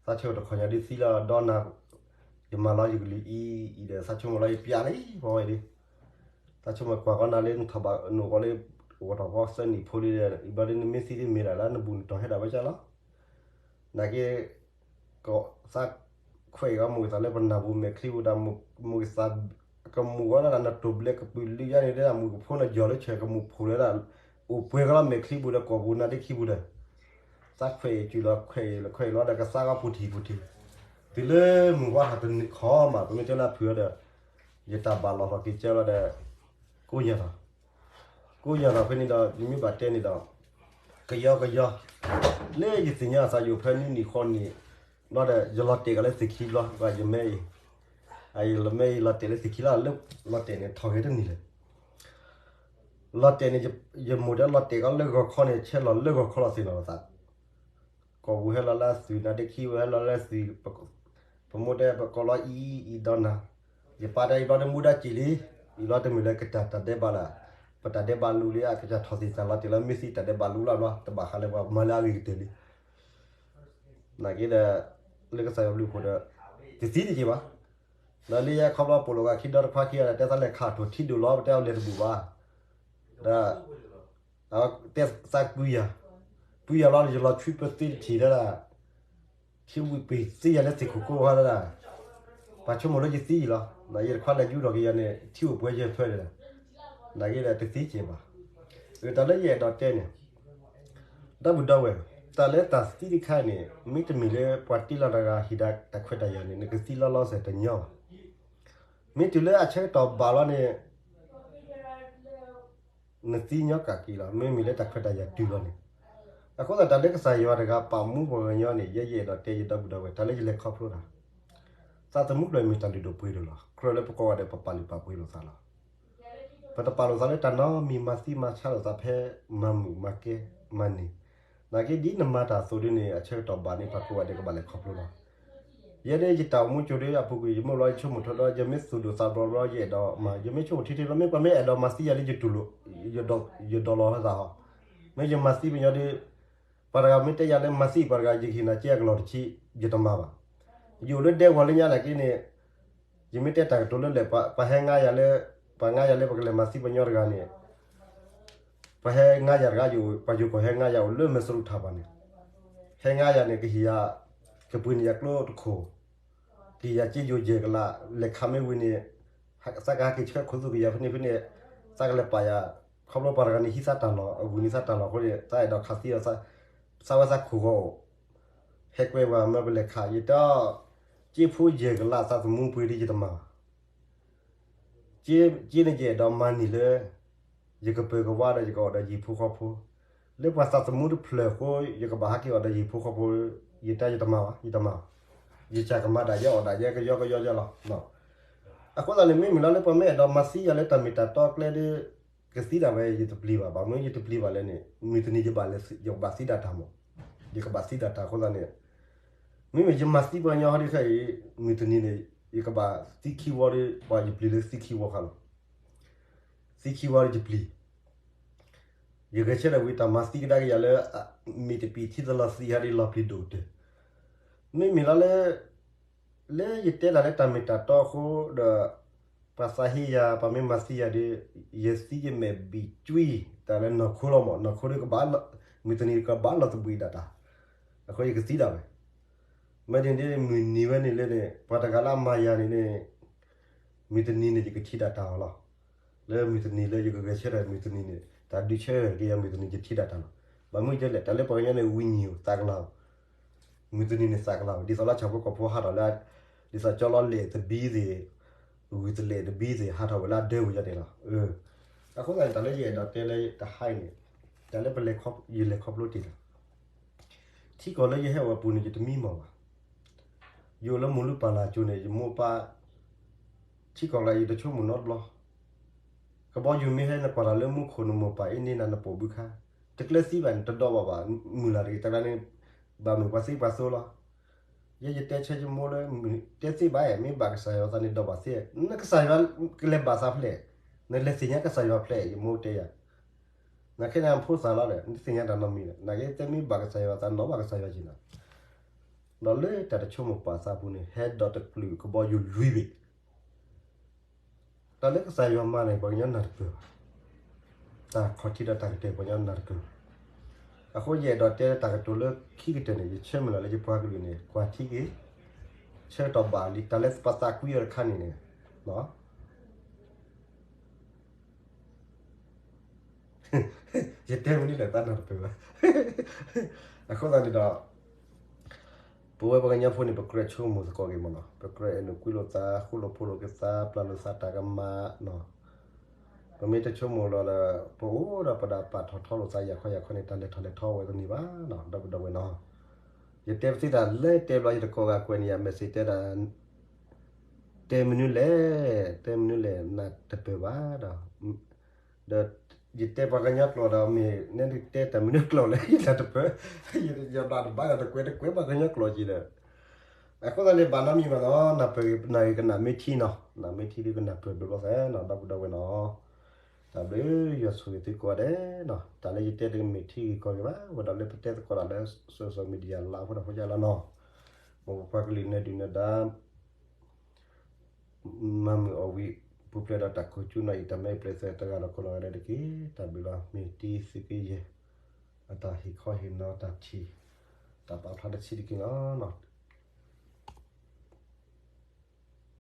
သးဆိတခီညါဒ်သံလီၤ ဒီနၤ ယမၤလီၤယကလုၢ်အံၤအံၤဒီး သးဆိကမိၣ်လီၤယပျးလံ ဖီဝဲလံ သးဆိကမိၣ်ကွၢ်ကီနၤလၢနထီၣ်ဘၣ်နအိၣ်ကီးလၢ အိၣ်ထီၣ်ကီးသၢနံၣ်ဖိလံဒီး ဘျီဒ်နမ့ၢ်သံဒ်မ့ၢ်ဒၣ်လၢနဘူးနတီၢ်ဟဲဒၣ်ဝဲကၢလီၤ နာ်က့ ကီးသးခွဲးအံၤအီၤ မုၢ်ကသးလၢပနၢ်ပူၤမဲာ်ချံပူၤဒီး မုၢ်ကသးကမူၣ်ဝဲဒၣ်နတိၢ်ဘျဲကပုာ်လုးယါန့ၣ်ဒၣ် မုၢ်ကဖိနယီၤလၢဆဲးကမူၣ်ဖှိၣ်လၢဒၣ် အိၣ်ပှဲၤကလီၤမဲာ်ချံပူၤဒီး ကိာ်ပူၤနါဒ့ခံပူၤဒီး သးခွဲးအံၤစုၤလီၤခွဲးအံၤလီၤခွဲးအံၤလီၤဒီး ကသးဂီၤပူၤထံၣ်ပူၤထံၣ် တုၤလၢမုၢ်ဝါထီၣ်တနံၤခီမး ပမ့ၢ်တဲလၢအဖုၣ်အီၤဒီး ယတၢ်ဘၣ်လီၤထီၣ်က့ၤကၢလီၤဒီး ကိးညါထီၣ် ကိးညါထီၣ်ဖဲန့ၣ်ဒီး ယမ့ၢ်ဘၣ်တဲန့ၣ်ဒီး ကယီကယီ လၢယသ့ၣ်ညါအသးယိာ်ဖဲနွံနံၣ်ဃီနံၣ် ဘျီဒီး ယလီၤတဲာ်ကလၢသ့ၣ်ခံဘျီ ယမဲအံၤ ယမဲအံၤလီၤတဲာ်လၢသ့ၣ်ခံလီၤ လၢလီၤတဲာ်န့ၣ်ထီၣ်ဂဲၤတနံၤလၢၤ လီၤတဲာ်န့ၣ် ယမိၢ်တဲလီၤတဲာ်ကီးလၢဂီၤခီန့ၣ် ဆဲးလီၤလၢဂီၤခီလီၤသ့ၣ်နီၤသး ကိာ်ပူၤဟဲလီၤလၢအသွံၣ် နါဒ့ခံပူၤဟဲလီၤလၢအသွံၣ် ပမိၢ်တဲပကိးလီၤအံၤအံၤဒီးနၤ ယပၢ်တဲအံၤဘျီဒ်မူဒါစံးလံ အံၤဘျီတမုာ်လၢကတၢ်တၢ်ဒဲးဘးလၢ ပတၢ်ဒဲးဘးလူလံ အကစၢ်ထီၣ်သ့ၣ်စၢ်လီၤတဲာ်လၢမ့ၢ်သံတၢ်ဒဲးဘးလူလၢဘျီ တဘၣ်ဃးလၢပှၤမၤလၢအဂ့ၤကတၢၢ်လံ နာ်က့ဒီး လၢကစၢ်ယွၤဘျုးဖှိၣ်ဒီး တသံတက့ၢ်ဘၣ် ဒီးလၢယဲခီဘျီပိာ်လိာ်ဂၤခံဒီတခွါခံဂၤဒီး တဲသးလဲၤခးထိၣ်ထံဒိၣ်လီၤ ပတဲအီၤလဲၤတဘူၣ်ဘၣ် ဒီး အဝဲတဲသးကွံယၤ, ကွံယၤလီၤ ယလီၤဆွံပသ့တထံၣ်ဒၣ်ဒၣ်, ထံဝံၤပ့ၤသ့ယၤလၢသ့ၣ်ခိၣ်ကိးဝါဒၣ်ဒၣ်, ပှၤဆိကမိၣ်လၢယသံယံၤလီၤ, ဒီးယတခွါလဲၤယူထီၣ်က့ၤယၤန့ၣ် ထံအိၣ်ပှဲၤယဲၢ်ဖျၢၣ်ဒၣ်, နာ်က့ဒီးတသံကဲဘၣ်, အတၢ်လၢယအဲၣ်ဒိးတဲန့ၣ်, ဒီပုၢ်ဒီဝဲၢ်, တၢ်လၢတၢ်သံတခါအံၤန့ၣ် မ့တမ့ၢ်လၢပှၤတ့လီၤတဂၤဟံၣ်ဒီးတၢ်ခွဲးတၢ်ယာ်န့ၣ် နကသံလီၤလီၤဆဲးတညီဘၣ်. မ့ၢ်တုၤလၢအဆၢကတီၢ်ဘၣ်လီၤန့ၣ် နသံညီကးက့ၤလီၤ မ့မ့ၢ်လၢတၢ်ခွဲးတၢ်ယာ်တုၤလီၤန့ၣ်. အဃိသတးတၢ်လၢကစၢ်ယွၤတဂၤပာ်မူပှၤကညီန့ၣ် ယဲယအဲၣ်ဒိးတဲယဒီပုၢ်ဒီဝဲၢ် တၢ်လၢယလဲၤခီဖျိတၢ် သးသမူဖျၢၣ်မ့ၢ်တၢ်လုၢ်ဒိၣ်ပှ့ၤဒိၣ်လီၤ. ကြၢးလၢပကိးဂၤဒဲးပပာ်လုၢ်ပာ်ပှ့ၤလိာ်သးလီၤ. ပတပာ်လိာ်သးလၢတၢ်နီတမံၤမၤသံမၤဆါလိာ်သးဖဲမၤမုာ်မၤကဲမၤန့ၢ်. နာ်က့ဒ်နမၤတၢ်အသိးဒ်န့ၣ် အဆၢကတီၢ်ဘၣ်န့ၣ် ပှၤကိးဂၤဒဲးကဘၣ်လဲၤခီဖျိလီၤ. ယဲဒၣ်ယတၢ်အိၣ်မူကၠိဒီးအပူၤကွံာ် ယမ့ၢ်လီၤယဆိကမိၣ်ထီဒီး ယမ့ၢ်သူၣ်ဒိၣ်သးဘျီဘျီ ယအဲၣ်ဒိးမၤ ယမ့ၢ်ဆိကမိၣ်ထံထံဘျီ မ့ၢ်ပှၤမ့ၢ်အဲၣ်ဒိးမၤသံယၤလၢယတူၢ်လိာ် ယဒိးလီၤသးဟီ မ့ၢ်ယမၤသံပညီဒီး ပှၤတဂၤမ့ၢ်တဲယၤလၢမၤသံပှၤတဂၤ ယကဟ့ၣ်နၤက့အကလီၢ်တဆံ ယတမၤဘၣ်. ယအိၣ်လၢဒဲကဝီၤလၢညါနာ်က့န့ၣ် ယမ့ၢ်တဲတၢ်ကတိၤလၢလဲၣ် ပှၤဟဲငါယၤလၢ ပှၤငါယၤလၢပကလဲၤမၤသံပညီတဂၤန့ၣ် ပှၤဟဲငါယၤတဂၤ ပှၤယိၤကီၢ်ဟဲငါယၤအိၣ်လၢမဲၢ်စရူးထၣ်ပှၤန့ၣ် ဟဲငါယၤန့ၣ် ကဟ့ၣ်ယၤ ကပှ့ၤန့ၢ်ယၤကျိတခိၣ် ကဟ့ၣ်ယၤစ့ယိၤယဲၢ်ကလး လဲၤခးမ့ၢ်ဝံၤန့ၣ် သးကဟဲက့ၤဆှၢခိၣ်သူကယၤဖဲန့ၣ်ဖဲန့ၣ် သးကလဲၤပာ်ယၤ ခီဖျိပှၤတဂၤန့ၣ်ဟံးသးတၢ်လီၢ် အဂုၤန့ၢ်သးတၢ်လီၢ်အဃိန့ၣ် သးအဲၣ်ဒိးခးသံအီၤ သးဝဲသးခိၣ်ဂီၤအိၣ် ဟဲကွဲပှၤမၢပလဲၤခး ယတဲအီၤ စ့ဖိယဲၢ်ကလးသးသမူပှ့ၤဒ်ယတမၤဘၣ် စ့န့ၣ်ယအဲၣ်ဒိးမၤန့ၢ်လၢ ယကပၢၤကဝါဒီးယကအိၣ်ဒီးယဟံၣ်ဖိဃီဖိ လၢပှၤသးသမူတဖျၢၣ်အဃိ ယကဘၣ်ဟဲက့ၤအိၣ်ဒီးယဟံၣ်ဖိဃီဖိ ယတဲယတမၤဘၣ် ယတမၤဘၣ် ယစၢ်ကမၤဒၣ်ယဲအီၣ်ဒၣ်ယဲကယီကယီယဲလီၤ. အဃိသတးန့ၣ် မ့မ့ၢ်လီၤလၢပှၤမ့ၢ်အဲၣ်ဒိးမၤသံယၤလၢတၢ်မ့ၢ်တၢ်တီကျဲဒီး ကသံဒၣ်ဝဲယတပျံၤဘၣ် ဘၣ်မနုၤယတပျံၤဘၣ်လဲၣ်န့ၣ် မုၢ်တနံၤယဘၣ်လဲၤ ယကဘၣ်သံဒၣ်တၢ်မး ယကဘၣ်သံဒၣ်တၢ်အဃိသတးန့ၣ် မ့မ့ၢ်ယမၤသံပှၤကညီဟီဒ်ခဲအံၤ မုၢ်တနံၤန့ၣ် ယကဘၣ်သံခံဝီဒီး ပှၤယပျံၤလၢသံခံဝီခါလီၤ. သံခံဝီဒီးယပျံၤ ယဂဲၤဆၢထၢၣ်ဝံၤတၢ်မၤသံကဒါက့ၤယၤလၢ မ့ၢ်တပံာ်ထံသလီၤသံဟီဒ်လီၤပျံၤဒိၣ်ကတၢၢ် မ့မ့ၢ်လီၤလၢ လၢယတဲတၢ်လၢတၢ်မ့ၢ်တၢ်တီအဃိဒီး ပှၤသးဟ့ယၤ ပှၤမ့ၢ်မၤသံယၤဒီး ယသံယမဲာ်ဘံၣ်ကွံ တၢ်လၢနီၢ်ခိလီၤမး နီၢ်ခိဒီးကဘၣ် မုၢ်တနံၤကဘၣ်လီၤသဘှံးဒၣ်တၢ် အဃိယကသံဒၣ်ဝဲ မ့ၢ်ဒ်န့ၣ် မုၢ်နံၤဝဲန့ၣ်လၢန့ၣ် ပှၤတဂၤလၢအမၤယၤန့ၣ်န့ၣ် မုၢ်တနံၤန့ၣ် ယကထံၣ်ဒၣ်တၢ်အီၤလီၤ. လၢမုၢ်တနံၤလၢယကဂဲၤဆၢထၢၣ်မုၢ်တနံၤန့ၣ် တၢ်ဒုးဆၢထၢၣ်က့ၤယၤမုၢ်တနံၤ ယထံၣ်ဒၣ်တၢ်လီၤ. ဘၣ်မနုၤဒ်လဲၣ် တၢ်လၢပှၤကညီန့ၣ် ဝံၤညံၤသးကလၤ မုၢ်တနံၤန့ၣ်သးကလၤ ဒ်သိးလၢဆၣ်ဖိကီၢ်ဖိဟးထီၣ်လၢ ဒ်သိးကၠီလီၤလဲၣ်တဘံသ့ၣ် ဂုၢ်တလဲၣ်တဘံသ့ၣ် ဟးထီၣ်ဝဲလၢအဒၢပူၤယါန့ၣ်လီၤ. အဃိသတးန့ၣ် တၢ်လၢယအဲၣ်ဒိးတဲလၢတဟါအံၤန့ၣ် တၢ်လၢပလဲၤခီ ယလဲၤခီဖျိတ့ၢ်လီၤ. ထံကီၢ်လၢယဟဲဝဲအပူၤန့ၣ် ယတမံမီၢ်ဘၣ်. ယအိၣ်လၢမုၢ်လူၤပၢ်လၢ်ကၠိန့ၣ် ယမိၢ်ပၢ် ထံကီၢ်လၢယတဆိကမိၣ်နီတဘျီ ကဘီယူၤမ့ၢ်ဟဲနကွၢ်တၢ်လၢမူခိၣ် နမိၢ်ပၢ်အ့န့နၤ နပိာ်ဘုခါ တကျဲသံဘၣ်န့ၣ် တဒီးဘၣ်ဘၣ် မုၢ်လၢ်တဂ့ၤ တဂၤန့ၣ် ဘၣ်မုာ်ပှၤသံပှၤသိလီၤ. ယဲယတဲဆၢယမိၢ်လၢ တဲသ့ဘၣ် မ့ၢ်ဘၣ်ကစၢ်ယွၤသးန့ၣ်ဒီးဘၣ်သ့ နကစၢ်ယွၤကလဲၤဘၣ်သးဖျဲၣ် နလဲၤသ့ၣ်ညါကစၢ်ယွၤဖျဲၣ် ယမိၢ်တဲယၤ နာ်က့န့ၣ် ဖိသၣ်လီၤဒီး နတသ့ၣ်ညါတၢ်နီတမံၤဒီး နာ်က့တဲမ့ၢ်ဘၣ်ကစၢ်ယွၤသးနီၢ်ဘၣ်ကစၢ်ယွၤက့ၤနၤ ဒီးလၢတၢ်တဆိကမိၣ်ပာ်သးပူၤန့ၣ် ဟဲဒီးတကလုာ်ကဘီယူၤလွံၢ်ဘ့ၣ် တၢ်လၢကစၢ်ယွၤမၤန့ၣ် ပှၤကညီနၢ်တပၢၢ်ဘၣ်. တၢ်ခီၣ်ထံးဒီးတၢ်ကတၢၢ် ပှၤကညီနၢ်တပၢၢ်ဘၣ်. အဃိယအဲၣ်ဒိးတဲတၢ်ကတိၤလၢခံကတၢၢ်န့ၣ် ယဆၢမုၢ်လၢ်လၢယပှၤကလုာ်န့ၣ် ကွၢ်ထံက့ၤ ဆၢကတီၢ်ဘၣ်လံ တၢ်လၢပသးကွံအီၤတခါန့ၣ်န့ၣ် ယတဲမနုၤလဲၣ် သးနၢ်တပၢၢ်ဘၣ်. အဃိသတးန့ၣ်ဒီး ပဝဲပှၤကညီဖိန့ၣ် ပကြၢးဆိကမိၣ်သကိးက့ၤမးနီၤ ပကြၢးအဲၣ်လိာ်ကွံလိာ်သး ဃူလိာ်ဖိးလိာ်က့ၤသး ပျၢ်လိာ်သးတၢ်ကမၣ်နီၤ ပမ့ၢ်တဆိကမိၣ်လီၤဒီး ပအိၣ်ဒီးပဒၣ်ပာ်ထီၣ်ထီလိာ်သးယၤခီယၤခီန့ၣ် တၢ်လဲၤထီၣ်လဲၤထီဝဲတန့ၢ်ဘၣ်နီၤ ဒီပုၢ်ဒီဝဲၢ်နီၤ ယတဲပသ့တၢ်လၢတဲဘျီ ယတကိးဂၤကွဲးန့ၢ်ယၤ message တဲဒၣ် တဲမနုၤလဲၣ် တဲမနုၤလဲၣ် နၢ်တပၢၢ်ဘၣ်ဒီး ဒီးယတဲပှၤကညီကျိာ်ဒီး မ့ၢ်နဲနတဲတၢ်မနုၤကျိာ်လဲၣ် ယနၢ်တပၢၢ် ယဘၣ်တဘၣ်ဒီးတကွဲးတကွဲးပှၤကညီကျိာ်က့ၤဒီး အဃိသတးန့ၣ် ဘၣ်နီတမံၤဘၣ်နီၤ နၢ်ပၢၢ်ဂ့ၤနၢ်ဂ့ၤကနၣ်မ့ၢ်ထံနီၤ နၢ်မ့ၢ်ထံဒုးကနၢ်ပၢၢ်ဘျီဘျီသဲနီၤ ဒီပုၢ်ဒီဝဲၢ်နီၤ တၢ်ဘျုးယွၤဆိၣ်ဂ့ၤသုကိးဂၤဒဲးနီၤ တၢ်လၢယတဲတမ့ၢ်ထံဂ့ၤကီၢ်ဂ့ၤဘၣ် ဝဲဒၣ်လၢပတဲသကိးတၢ်လၢ social media လၢအဃိဒီးဖိယါလီၤနီၤ မ်ပပှၤကလုာ်နၢၤဒုၣ်နၢၤဒါ မၤမုာ်အီၣ်ဝံၤ ပူၤဖျဲးဒီးတၢ်ခိၣ်ကၠူနီၤ အံၤတၢ်မ့ၢ်ပျဲၢ်သဲတဂၤဒီးကိးနီၢ်ဂၤဒဲးတက့ၢ် တၢ်ဘျုးလီၤ မ့ၢ်တံသုးက့ယဲၢ် အတၢ်ဟ့ၣ်ခီဟ့ၣ်နီၤတၢ်ထံၣ် တၢ်ပာ်ဖျါတဆံးတက့ၢ်လီၤ.